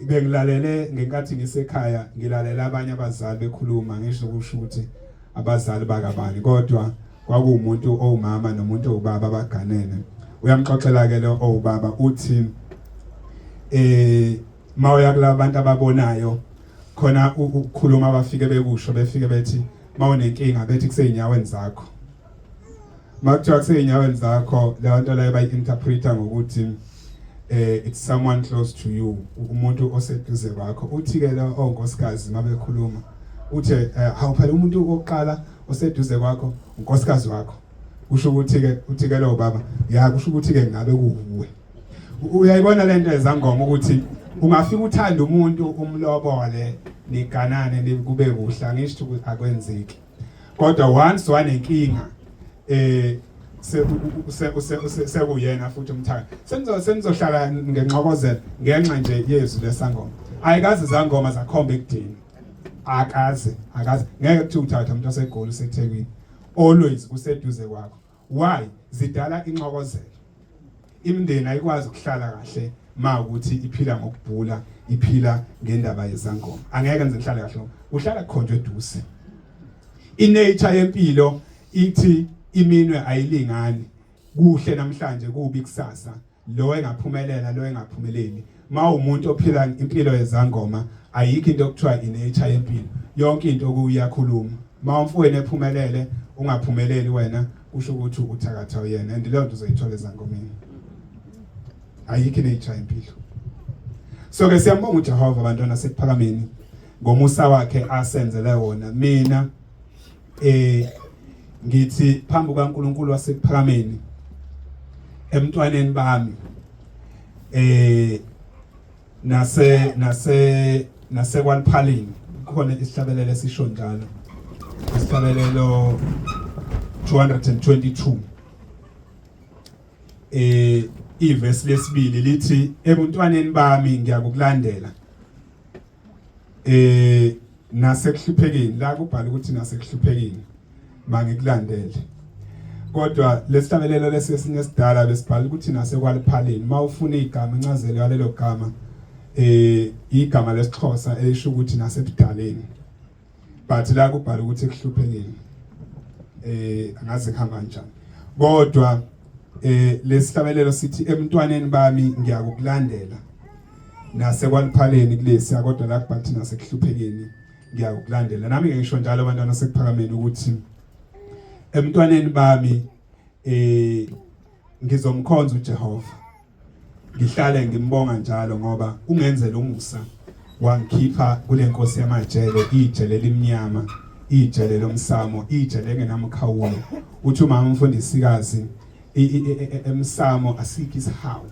Bengilalele ngenkathi ngisekhaya, ngilalela abanye abazali bekhuluma, ngisho kusho ukuthi abazali bakabani, kodwa kwakuwumuntu owumama nomuntu owubaba abaganene. Uyamxoxela ke lo owubaba, uthi mawuya kulabantu ababonayo khona ukukhuluma bafike bekusho, befike bethi mawunenkinga bethi kuseyinyaweni zakho. Makuthiwa kuseyinyaweni zakho, leyo nto leyo bayi-interpreta ngokuthi it's someone close to you, umuntu oseduze kwakho. Uthi ke lo onkosikazi mabekhuluma, uthi hawu phela umuntu wokuqala oseduze kwakho unkosikazi wakho, kusho ukuthi ke, uthi ke lo baba ya kusho ukuthi ke ngabe kuwuwe. Uyayibona lento ezangoma ukuthi ungafika uthanda umuntu umlobole niganane kube kuhle, angisho ukuthi akwenzeki, kodwa once wanenkinga sekuyena futhi umthaka senizohlala ngenxokozelo ngenxa nje yezwi lesangoma. Ayikaze izangoma zakhomba ekudeni, akaze akaze ngeke kuthiwe uthatha umuntu oseGoli useThekwini, always kuseduze kwakho. Why? Zidala inxokozelo. Imindeni ayikwazi ukuhlala kahle ma ukuthi iphila ngokubhula, iphila ngendaba yezangoma. Angeke nze nihlale kahle, uhlala kukhonjwe eduze. Inature yempilo ithi iminwe ayilingani, kuhle namhlanje kubi kusasa, lo engaphumelela lo engaphumeleli. Ma umuntu ophila impilo yezangoma ayikho into okuthiwa inature yempilo, yonke into kuyakhuluma. Ma umfowenu ephumelele ungaphumeleli wena, Kusho ukuthi uthakatha uyena and leyo nto uzoyithola ezangomeni. Ayikho nature impilo. So ke siyambonga uJehova abantwana sekuphakameni ngomusa wakhe asenzele wona. Mina ngithi phambi kukaNkuluNkulu wasekuphakameni emntwaneni bami nase nase nasekwaliphaleni kukhona isihlabelelo esisho njalo, isihlabelelo 222 ivesi lesibili lithi, ebuntwaneni bami ngiyakukulandela nasekuhluphekeni. La kubhala ukuthi nasekuhluphekeni mangikulandele, kodwa lesihlabelelo lesesinye esidala besibhala ukuthi nasekwaliphaleni. Mawufuna igama, incazelo yalelo gama, igama lesiXhosa elisho ukuthi nasebudaleni, but la kubhala ukuthi ekuhluphekeni. Angazi kuhamba kanjani, kodwa lesihlabelelo sithi emntwaneni bami ngiyakukulandela nasekwaliphaleni kulesiya, kodwa la kubhala ukuthi nasekuhluphekeni ngiyakukulandela. Nami ngisho njalo abantwana sekuphakameni ukuthi emntwaneni bami ngizomkhonza uJehova, ngihlale ngimbonga njalo ngoba ungenzela umusa wangikhipha kule nkosi yamajele, ijele limnyama, ijele lomsamo, ijele engenamkhawulo. Uthi umama umfundisikazi emsamo asikho isihawu,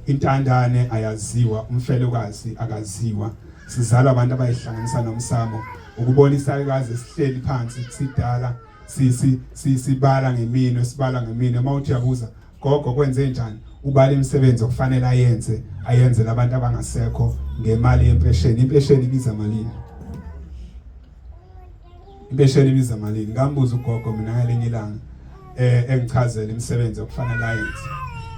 intandane ayaziwa, umfelokazi akaziwa, sizalwa abantu abayihlanganisa nomsamo. Ukubona isalukazi sihleli phansi sidala sibala ngeminwe, sibala ngeminwe, uma uthi uyabuza, "Gogo, kwenze njani?" Ubala imisebenzi okufanele ayenze, ayenzele abantu abangasekho ngemali yempesheni. Impesheni ibiza malini? Impesheni ibiza malini? Ngambuza ugogo mina ngelinye ilanga engichazela imisebenzi okufanele ayenze.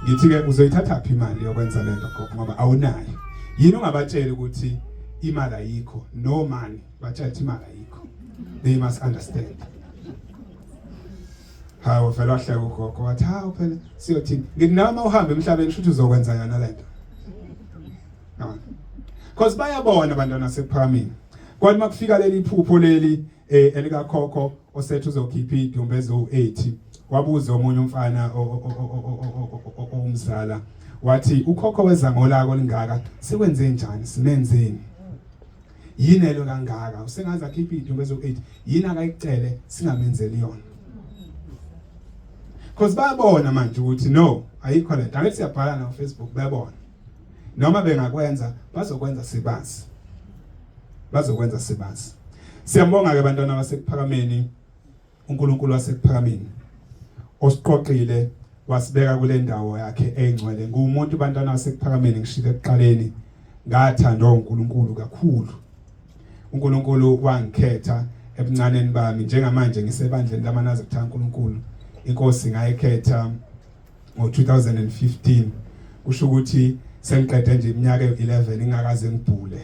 Ngithi ke, "Uzoyithatha phi imali yokwenza lento, gogo, ngoba awunayo?" Yini ungabatsheli ukuthi imali ayikho? No money. Batshela ukuthi imali ayikho, they must understand. Hawu, vele wahleka ugogo, wathi, "Hawu phela siyothini?" Ngithi, "Nawe uma uhamba emhlabeni shuthi uzokwenza yona lento." Because bayabona abantwana sekuphakameni. Kwathi makufika leli phupho leli elikakhokho osethi uzokhipha idumbe ezo80, wabuza omunye umfana owumzala, wathi, "Ukhokho weza ngolako olingaka, sikwenze njani? Simenzeni? Yini elo kangaka usengaze akhiphe idumbe ezo8? Yini akayicele singamenzeli yona?" Because bayabona manje ukuthi no, ayikho lento. Angithi siyabhala na Facebook, bebona. Noma bengakwenza, bazokwenza sibazi, bazokwenza sibazi. Siyambonga ke bantwana basekuphakameni uNkulunkulu wasekuphakameni osiqoqile wasibeka kule ndawo yakhe engcwele. Ngumuntu bantwana basekuphakameni, ngishilo ekuqaleni, ngathandwa uNkulunkulu kakhulu. uNkulunkulu wangikhetha ebuncaneni bami. Njengamanje ngisebandleni lamaNazaretha. uNkulunkulu, inkosi ngayikhetha ngo-2015, kusho ukuthi sengiqede nje iminyaka ewu-11 ingakaze ngibhule.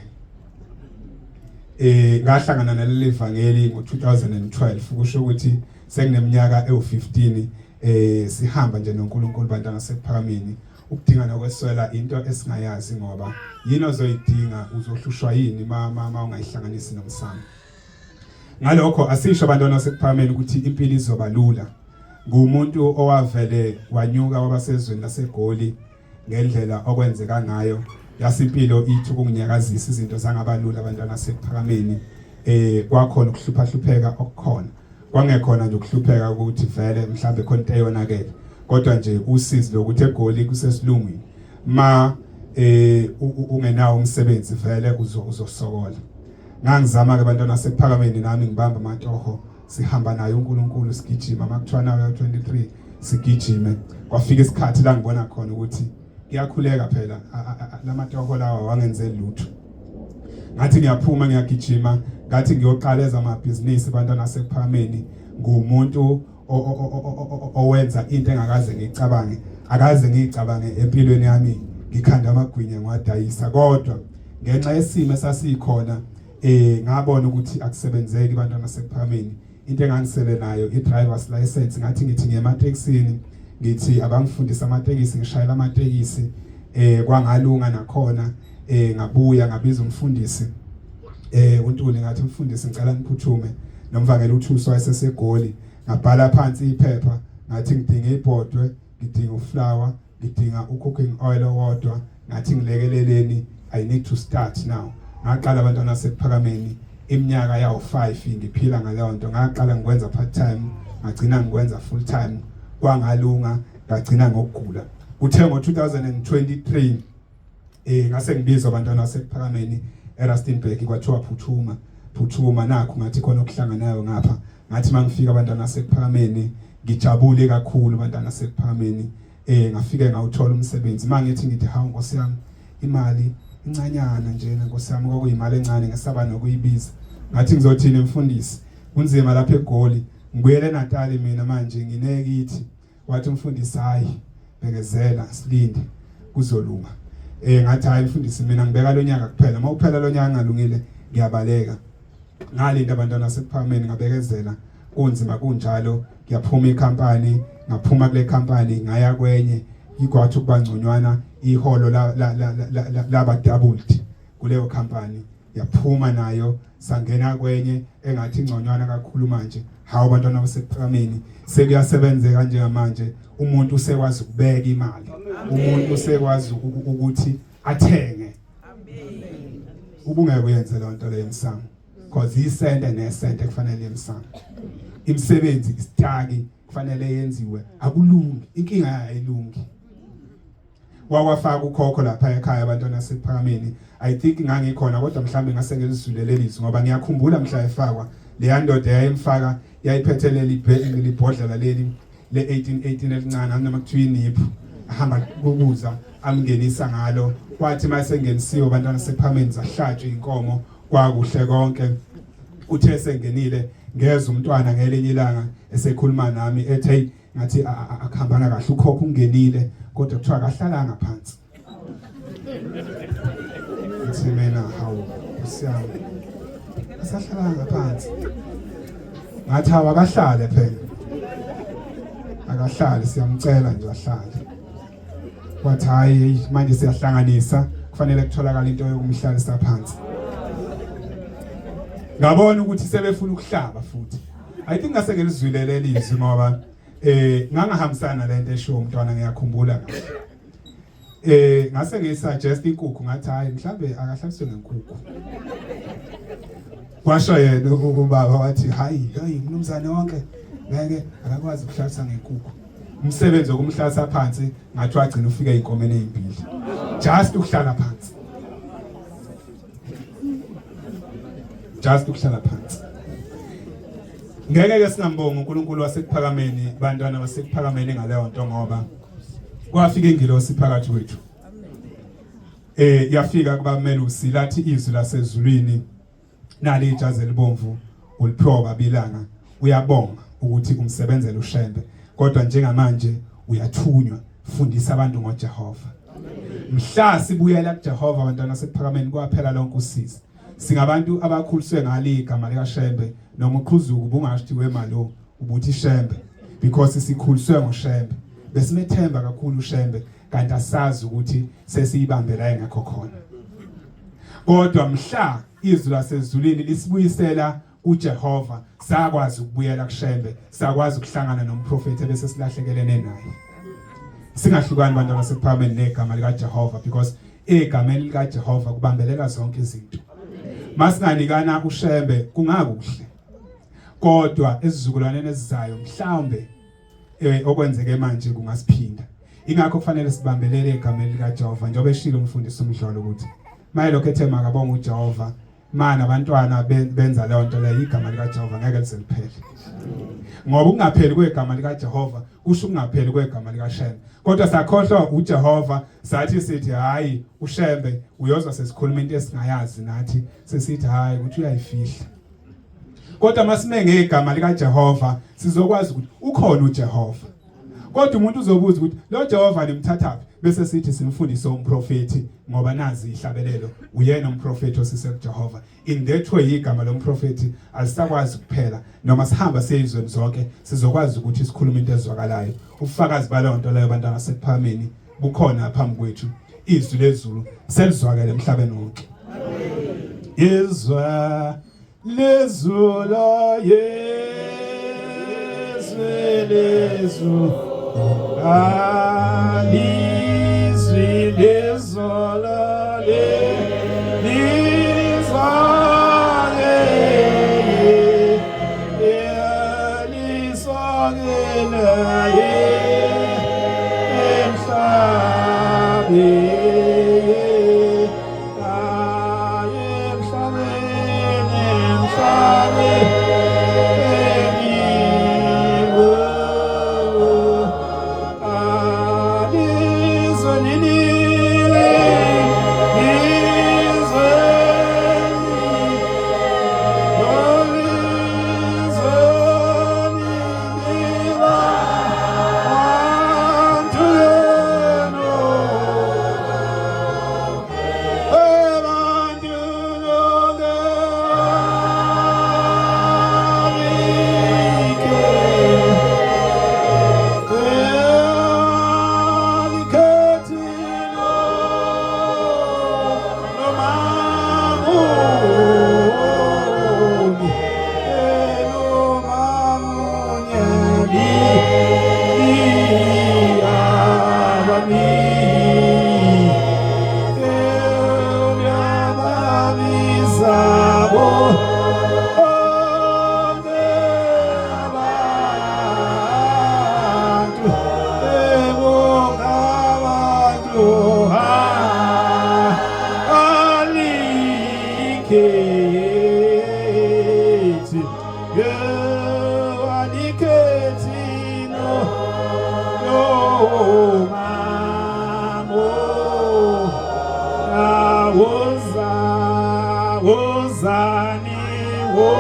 Ngahlangana naleli vangeli ngo-2012, kusho ukuthi sengineminyaka ewu-15 sihamba nje noNkulunkulu. Bantwana sekuphakameni, ukudinga nokweswela into esingayazi, ngoba yini ozoyidinga? Uzohlushwa yini ma ungayihlanganisi nomsamo? Ngalokho asisho abantwana sekuphakameni ukuthi impilo izoba lula. Ngumuntu owavele wanyuka wabasezweni laseGoli ngendlela okwenzeka ngayo, yasimpilo ithi ukunginyakazisa, izinto zangabalula abantwana sekuphakameni. Kwakhona ukuhlupha hlupheka okukhona, kwangekhona nje ukuhlupheka ukuthi vele mhlambe khona into eyonakele, kodwa nje usizi lokuthi eGoli kusesilungwini, ma ungenawo umsebenzi vele uzosokola. Ngangizama ke bantwana sekuphakameni, nami ngibamba amatoho, sihamba naye uNkulunkulu, sigijima, makuthiwa nawe 23 sigijime. Kwafika isikhathi la ngibona khona ukuthi kuyakhuleka phela, lamatoho lawa wangenzeli lutho. Ngathi ngiyaphuma, ngiyagijima, ngathi ngiyoqala ezamabhizinisi. Bantwana sekuphakameni, ngumuntu owenza into engakaze ngiyicabange, akaze ngiyicabange empilweni yami, ngikhanda amagwinya ngiwadayisa. Kodwa ngenxa yesimo esasikhona ngabona ukuthi akusebenzeki bantwana sekuphakameni. Into engangisele nayo i-driver's license. Ngathi ngithi ngiyematekisini, ngithi abangifundisa amatekisi, ngishayela amatekisi, kwangalunga nakhona. Ngabuya ngabiza umfundisi uNtuli, ngathi, "Mfundisi, ngicela niphuthume nomvangeli uThuso wayesesegoli." Ngabhala phansi iphepha. Ngathi ngidinga ibhodwe, ngidinga uflour, ngidinga ucooking oil owodwa. Ngathi ngilekeleleni, I need to start now. Ngaqala abantwana sekuphakameni iminyaka yawu-5 ngiphila ngaleyo nto. Ngaqala ngikwenza part time, ngagcina ngikwenza full time, kwangalunga, ngagcina ngokugula. Kuthe ngo-2023 ngase ngibizwa abantwana basekuphakameni eRustenburg, kwathiwa phuthuma phuthuma, nakho ngathi khona okuhlanganayo ngapha. Ngathi mangifika abantwana basekuphakameni ngijabule kakhulu abantwana basekuphakameni, ngafike ngawuthola umsebenzi. Mangithi ngithi hawu Nkosi yami, imali incanyana nje Nkosi yami, kwakuyimali encane ngesaba nokuyibiza. Ngathi ngizothini mfundisi, kunzima lapha eGoli, ngibuyele eNatali mina manje nginekithi. Wathi umfundisi hayi bekezela silinde kuzolunga. Ngathi hayi mfundisi, mina ngibeka lonyaka kuphela, uma uphela lonyaka ngalungile ngiyabaleka. Ngalinda abantwana sekuphakameni, ngabekezela, kunzima kunjalo, ngiyaphuma ikhampani, ngaphuma kule khampani ngaya kwenye, ikwathi ukuba ngconywana iholo laba doubled kuleyo khampani, yaphuma nayo sangena kwenye engathi ingconywana kakhulu manje. Hawu abantwana basekuphakameni, sekuyasebenzeka njengamanje, umuntu usekwazi ukubeka imali, umuntu usekwazi ukuthi athenge. Ubungeke uyenze leyo nto leyo emsamo, because isente nesente kufanele emsamo, imisebenzi isitaki kufanele yenziwe, akulungi, inkinga ayilungi. Wakwafaka ukhokho lapha ekhaya abantwana sekuphakameni, I think ngangikhona kodwa mhlambe ngase ngilizwile lelizwi, ngoba ngiyakhumbula mhla efakwa leya ndoda yayimfaka yayiphethe leli libhodlela leli le 1818 elincane, noma kuthiwa iniphu, ahamba kukuza amngenisa ngalo. Kwathi masengenisiwe abantwana sekuphakameni zahlatshwa inkomo, kwakuhle konke. Uthe sengenile ngeza umntwana ngelinye ilanga esekhuluma nami ethi hey, ngathi akuhambanga kahle, ukhokho ungenile kodwa kuthiwa akahlalanga phansi. Ngithi mina hawu usiyami, asahlalanga phansi. Ngathi hawu akahlale phela, akahlale, siyamcela nje ahlale. Wathi hayi manje siyahlanganisa, kufanele kutholakala into yokumhlalisa phansi. Ngabona ukuthi sebefuna ukuhlaba futhi. I think ngase ngilizwile lelizwi ngoba ngangahambisana lento esho umntwana, ngiyakhumbula kahle. Ngase ngisuggest inkukhu, ngathi hayi mhlambe akahlaliswe ngenkukhu. Kwasho yena ubaba wathi hayi hayi mnumzane wonke ngeke akakwazi ukuhlalisa ngenkukhu. Umsebenzi wokumhlalisa phansi ngathi wagcina ufike einkomeni ezimbili. Just ukuhlala phansi. Just ukuhlala phansi. Ngeke ke singambonga uNkulunkulu wasekuphakameni, bantwana basekuphakameni ngaleyo nto, ngoba kwafika ingilosi phakathi kwethu. Yafika kubamelusi lathi izwi lasezulwini nali ijazi elibomvu uliphiwa babilanga, uyabonga ukuthi umsebenzele uShembe, kodwa njengamanje uyathunywa, fundisa abantu ngoJehova. Mhla sibuyela kuJehova abantwana sekuphakameni kwaphela lonke usizi. Singabantu abakhuliswe ngali igama likaShembe, noma uqhuzuku ubungasho wemalo ubuthi Shembe, because sikhuliswe ngoShembe, besimethemba kakhulu uShembe, kanti asazi ukuthi sesiyibambela engekho khona. Kodwa mhla izwi lasezulwini lisibuyisela kuJehova, sakwazi ukubuyela kuShembe, sakwazi ukuhlangana nomprofeti bese silahlekelene naye. Singahlukani abantu abasekuphakameni negama likaJehova, because egameni likaJehova kubambelela zonke izinto. Masinganikana uShembe kungakuhle, kodwa esizukulwaneni esizayo mhlawumbe okwenzeke manje kungasiphinda. Ingakho kufanele sibambelele egameni likaJehova, njengoba eshilo umfundisi uMdlolo ukuthi maye lokho ethe makabonga uJehova, mana abantwana benza leyo nto leyo, igama likaJehova ngeke lize liphele. Ngoba ukungapheli kwegama likaJehova kusho ukungapheli kwegama likaShembe. Kodwa sakhohlwa uJehova, sathi sithi hayi uShembe uyozwa sesikhuluma into esingayazi nathi, sesithi hayi ukuthi uyayifihla. Kodwa masime ngegama likaJehova sizokwazi ukuthi ukhona uJehova. Kodwa umuntu uzobuza ukuthi lo Jehova nimthathaphi, bese sithi simfundise umprofeti, ngoba nazi ihlabelelo uyena umprofeti osise kuJehova. In that way igama lomprofeti alisakwazi kuphela, noma sihamba siyezweni zonke sizokwazi ukuthi sikhulume into ezwakalayo. Ubufakazi baleyo nto leyo bantwana sekuphakameni bukhona phambi kwethu, izwi lezulu selizwakele emhlabeni wonke. Izwa lezulu yezwe. lezo alizwi lezolo le lizwakele liswakele emhlabeni emhlabeni emhlabeni alizwe lilile lizwe lizwe lilila bantu yenu abantu lonke Wozani wo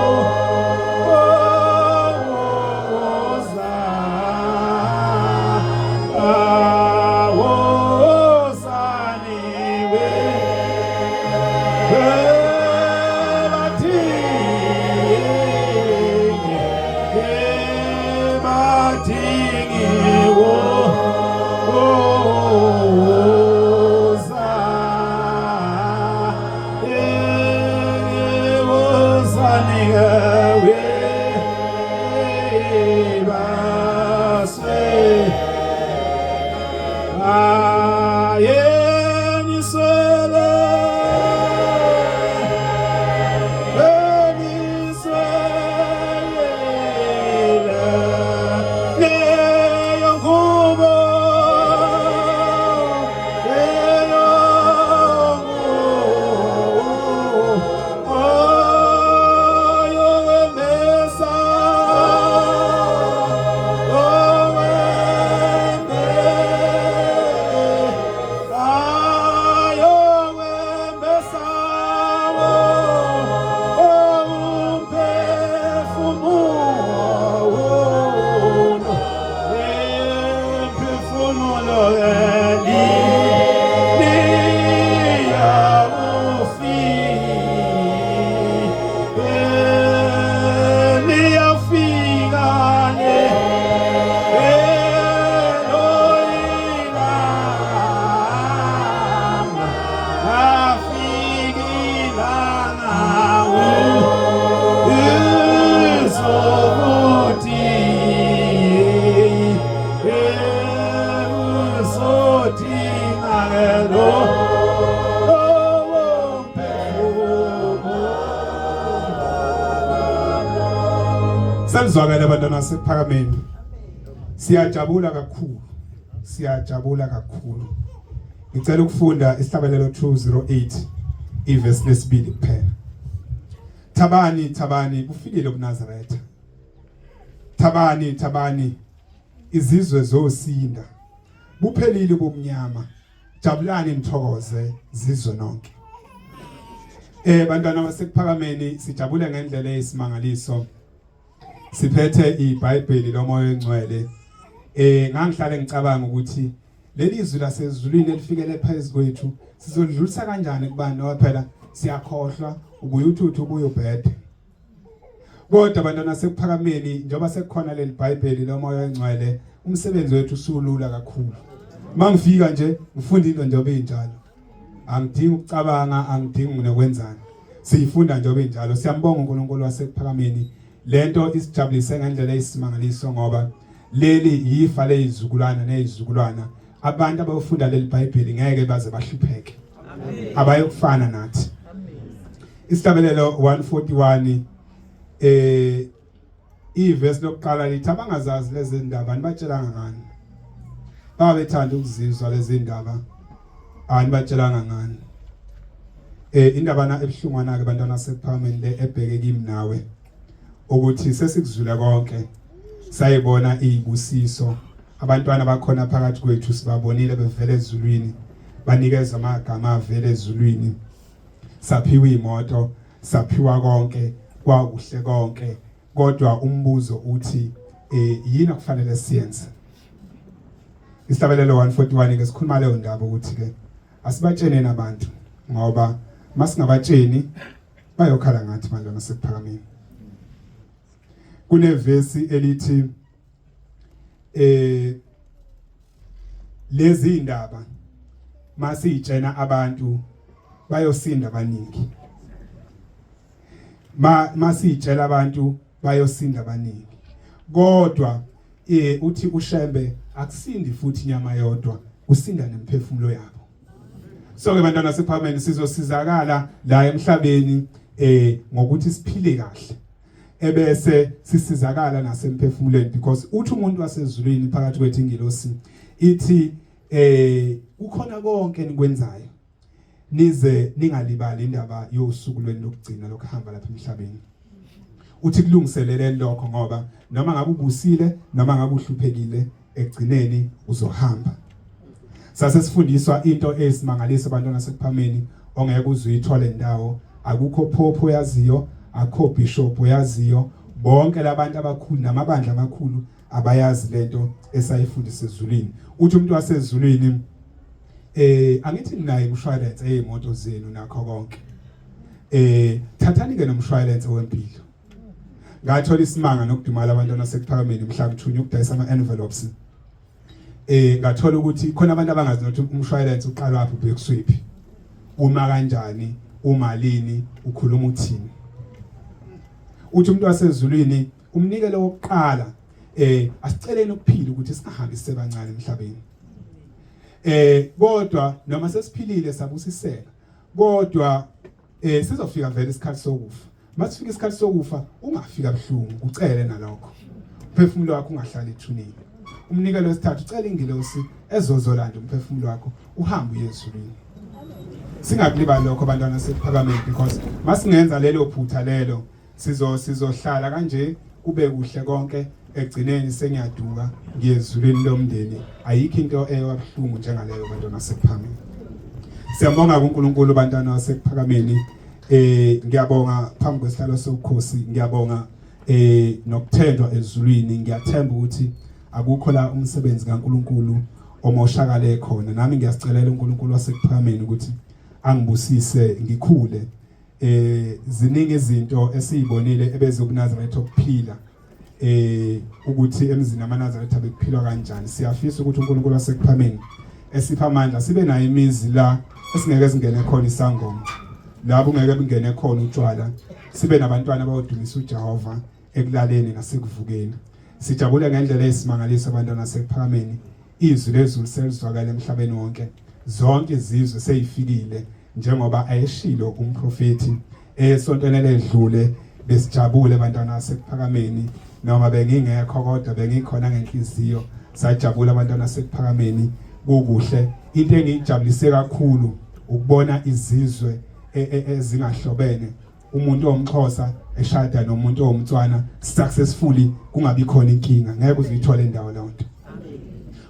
woza wozani we badingi wo woza wozani we baswe ayeniswele eniswele leyo ngubo leyo ngubo oyowembesa Liyafika le Selizwakele abantwana sekuphakameni. Siyajabula kakhulu. Siyajabula kakhulu. Ngicela ukufunda isihlabelelo 208 ivesi lesibili kuphela. Thabani thabani kufikile kuNazaretha. Thabani thabani izizwe zosinda. Buphelile ubumnyama. Jabulani nithokoze zizwe nonke. Eh bantwana basekuphakameni sijabule ngendlela eyisimangaliso. Siphethe iBhayibheli lomoya ongcwele. Eh ngangihlale ngicabanga ukuthi leli zwi lasezulwini elifikele phezu kwethu sizolidlulisa kanjani kubantu ngoba phela siyakhohlwa ubuye uthuthu ubuye ubhede. Kodwa bantwana sekuphakameni njengoba sekukhona leli Bhayibheli lomoya ongcwele umsebenzi wethu usulula kakhulu. Mangifika nje ngifunda into njengoba injalo. Angidingi ukucabanga, angidingi nokwenzani. Siyifunda njengoba injalo. Siyambonga uNkulunkulu wasekuphakameni. Lento isijabulise ngendlela eyisimangaliso ngoba Leli yifa lezizukulwana nezizukulwana. Abantu abayofunda leli Bhayibheli ngeke baze bahlupheke. Abayokufana nathi. Isihlabelelo 141 ivesi lokuqala lithi abangazazi lezi ndaba nibatshelanga ngani. Babethanda ukuzizwa lezi ndaba anibatshelanga ngani. Indaba na ebuhlungwana ke bantwana sekuphakameni le ebheke kimi nawe ukuthi sesikuzwile konke sayibona izibusiso abantwana bakhona phakathi kwethu sibabonile bevela ezulwini banikeza amagama avela ezulwini saphiwa imoto saphiwa konke kwakuhle konke kodwa umbuzo uthi yini okufanele siyenze. Isihlabelelo 141 ke sikhuluma leyo ndaba ukuthi ke asibatsheneni abantu ngoba masingabatsheni bayokhala ngathi bantwana sekuphakameni. Kunevesi elithi lezi indaba masiyitshena abantu bayosinda abaningi. Masiyitshela abantu bayosinda abaningi. Kodwa uthi uShembe akusindi futhi inyama yodwa, kusinda nemphefumulo yabo. So ke bantwana sephameni sizosizakala la emhlabeni ngokuthi siphile kahle ebese sisizakala nasemphefumulweni, because uthi umuntu wasezulwini phakathi kwethu ingilosi ithi kukhona konke enikwenzayo nize ningalibali indaba yosuku lweni lokugcina lokuhamba lapha emhlabeni. Uthi kulungiselele lokho ngoba noma ngabe ubusile noma ngabe uhluphekile ekugcineni uzohamba. Sase sifundiswa into eyisimangaliso abantwana sekuphameni ongeke uzuyithole indawo, akukho pope oyaziyo, akukho bishop oyaziyo, bonke labantu abakhulu namabandla amakhulu abayazi lento esayifundisa ezulwini. Uthi umuntu wasezulwini angithi ninayo imshwalense eyimoto zenu nakho konke, thathani ke nomshwalense wempilo. Ngathola isimanga nokudumala abantwana sekuphakameni mhla ngithunywa ukudayisa ama envelopes. Ngathola ukuthi khona abantu abangazi nokuthi umshwalense uqalwa laphi ubhekuswiphi, uma kanjani, umalini, ukhuluma uthini. Uthi umuntu wasezulwini umnikelo wokuqala asiceleni ukuphila ukuthi singahambi sisebancane emhlabeni. Kodwa noma sesiphilile sabusiseka, kodwa sizofika vele isikhathi sokufa. Masifika isikhathi sokufa ungafika buhlungu, ucele nalokho. Umphefumulo wakho ungahlali ethuneni. Umnikelo wesithathu ucela ingilosi ezozolanda umphefumulo wakho uhambe uye ezulwini. Singakulibali lokho bantwana sekuphakameni, because masingenza lelo phutha lelo sizohlala kanje kube kuhle konke, egcineni sengiyaduka ngiyezulwini lomndeni. Ayikho into eyabuhlungu njengaleyo bantwana sekuphakameni. Siyabonga kuNkulunkulu bantwana sekuphakameni. Ngiyabonga phambi kwesihlalo sobukhosi, ngiyabonga nokuthenjwa ezulwini. Ngiyathemba ukuthi akukho la umsebenzi kaNkulunkulu omoshakale khona. Nami ngiyasicelela uNkulunkulu wasekuphakameni ukuthi angibusise ngikhule. Ziningi izinto esizibonile ebezobuNazaretha okuphila ukuthi emzini amaNazaretha bekuphilwa kanjani. Siyafisa ukuthi uNkulunkulu wasekuphameni esipha amandla sibe nayo imizi la esingeke singene khona isangoma, la kungeke bungene khona utshwala, sibe nabantwana abayodumisa uJehova ekulaleni nasekuvukeni. Sijabule ngendlela eyisimangaliso abantwana sekuphakameni. Izwi lezulu selizwakala emhlabeni wonke, zonke izizwe seyifikile njengoba ayeshilo umprofeti esontweni eledlule. Besijabule abantwana sekuphakameni, noma bengingekho kodwa bengikhona ngenhliziyo. Sajabula abantwana sekuphakameni, kukuhle. Into engiyijabulise kakhulu ukubona izizwe ezingahlobene, umuntu owumXhosa eshada nomuntu owumTswana successfully, kungabi khona inkinga. Ngeke uzuyithole indawo leyo nto,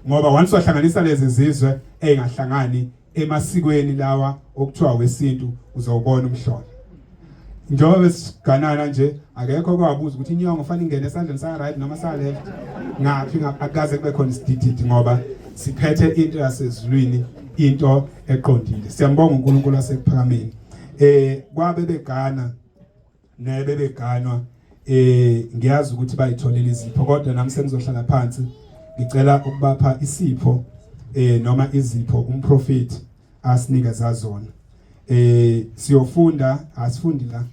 ngoba once wahlanganisa lezi zizwe ezingahlangani emasikweni lawa okuthiwa wesintu, uzowubona umhlolo. Njengoba besiganana nje akekho okwabuza ukuthi inyongo fanele ingene esandleni sa right noma sa left, ngaphi akaze kube khona isidididi, ngoba siphethe into yasezulwini, into eqondile. Siyambonga uNkulunkulu wasekuphakameni. Kwabe begana nebe beganwa, ngiyazi ukuthi bayitholile izipho, kodwa nami sengizohlala phansi ngicela ukubapha isipho noma izipho umprofeti asinikeza zona. Siyofunda, asifundi la,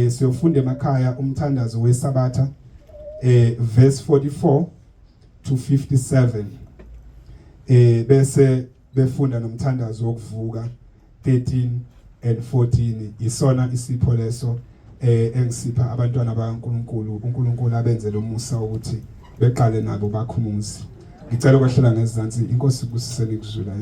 siyofunda emakhaya umthandazo weSabatha, verse 44. to 57, bese befunda nomthandazo wokuvuka 13 and 14. Isona isipho leso engisipha abantwana bakaNkuluNkulu, uNkulunkulu abenzele umusa ukuthi beqale nabo bakhumuzi. Ngicela ukwehlela ngezansi. Inkosi ibusiseni kuzula.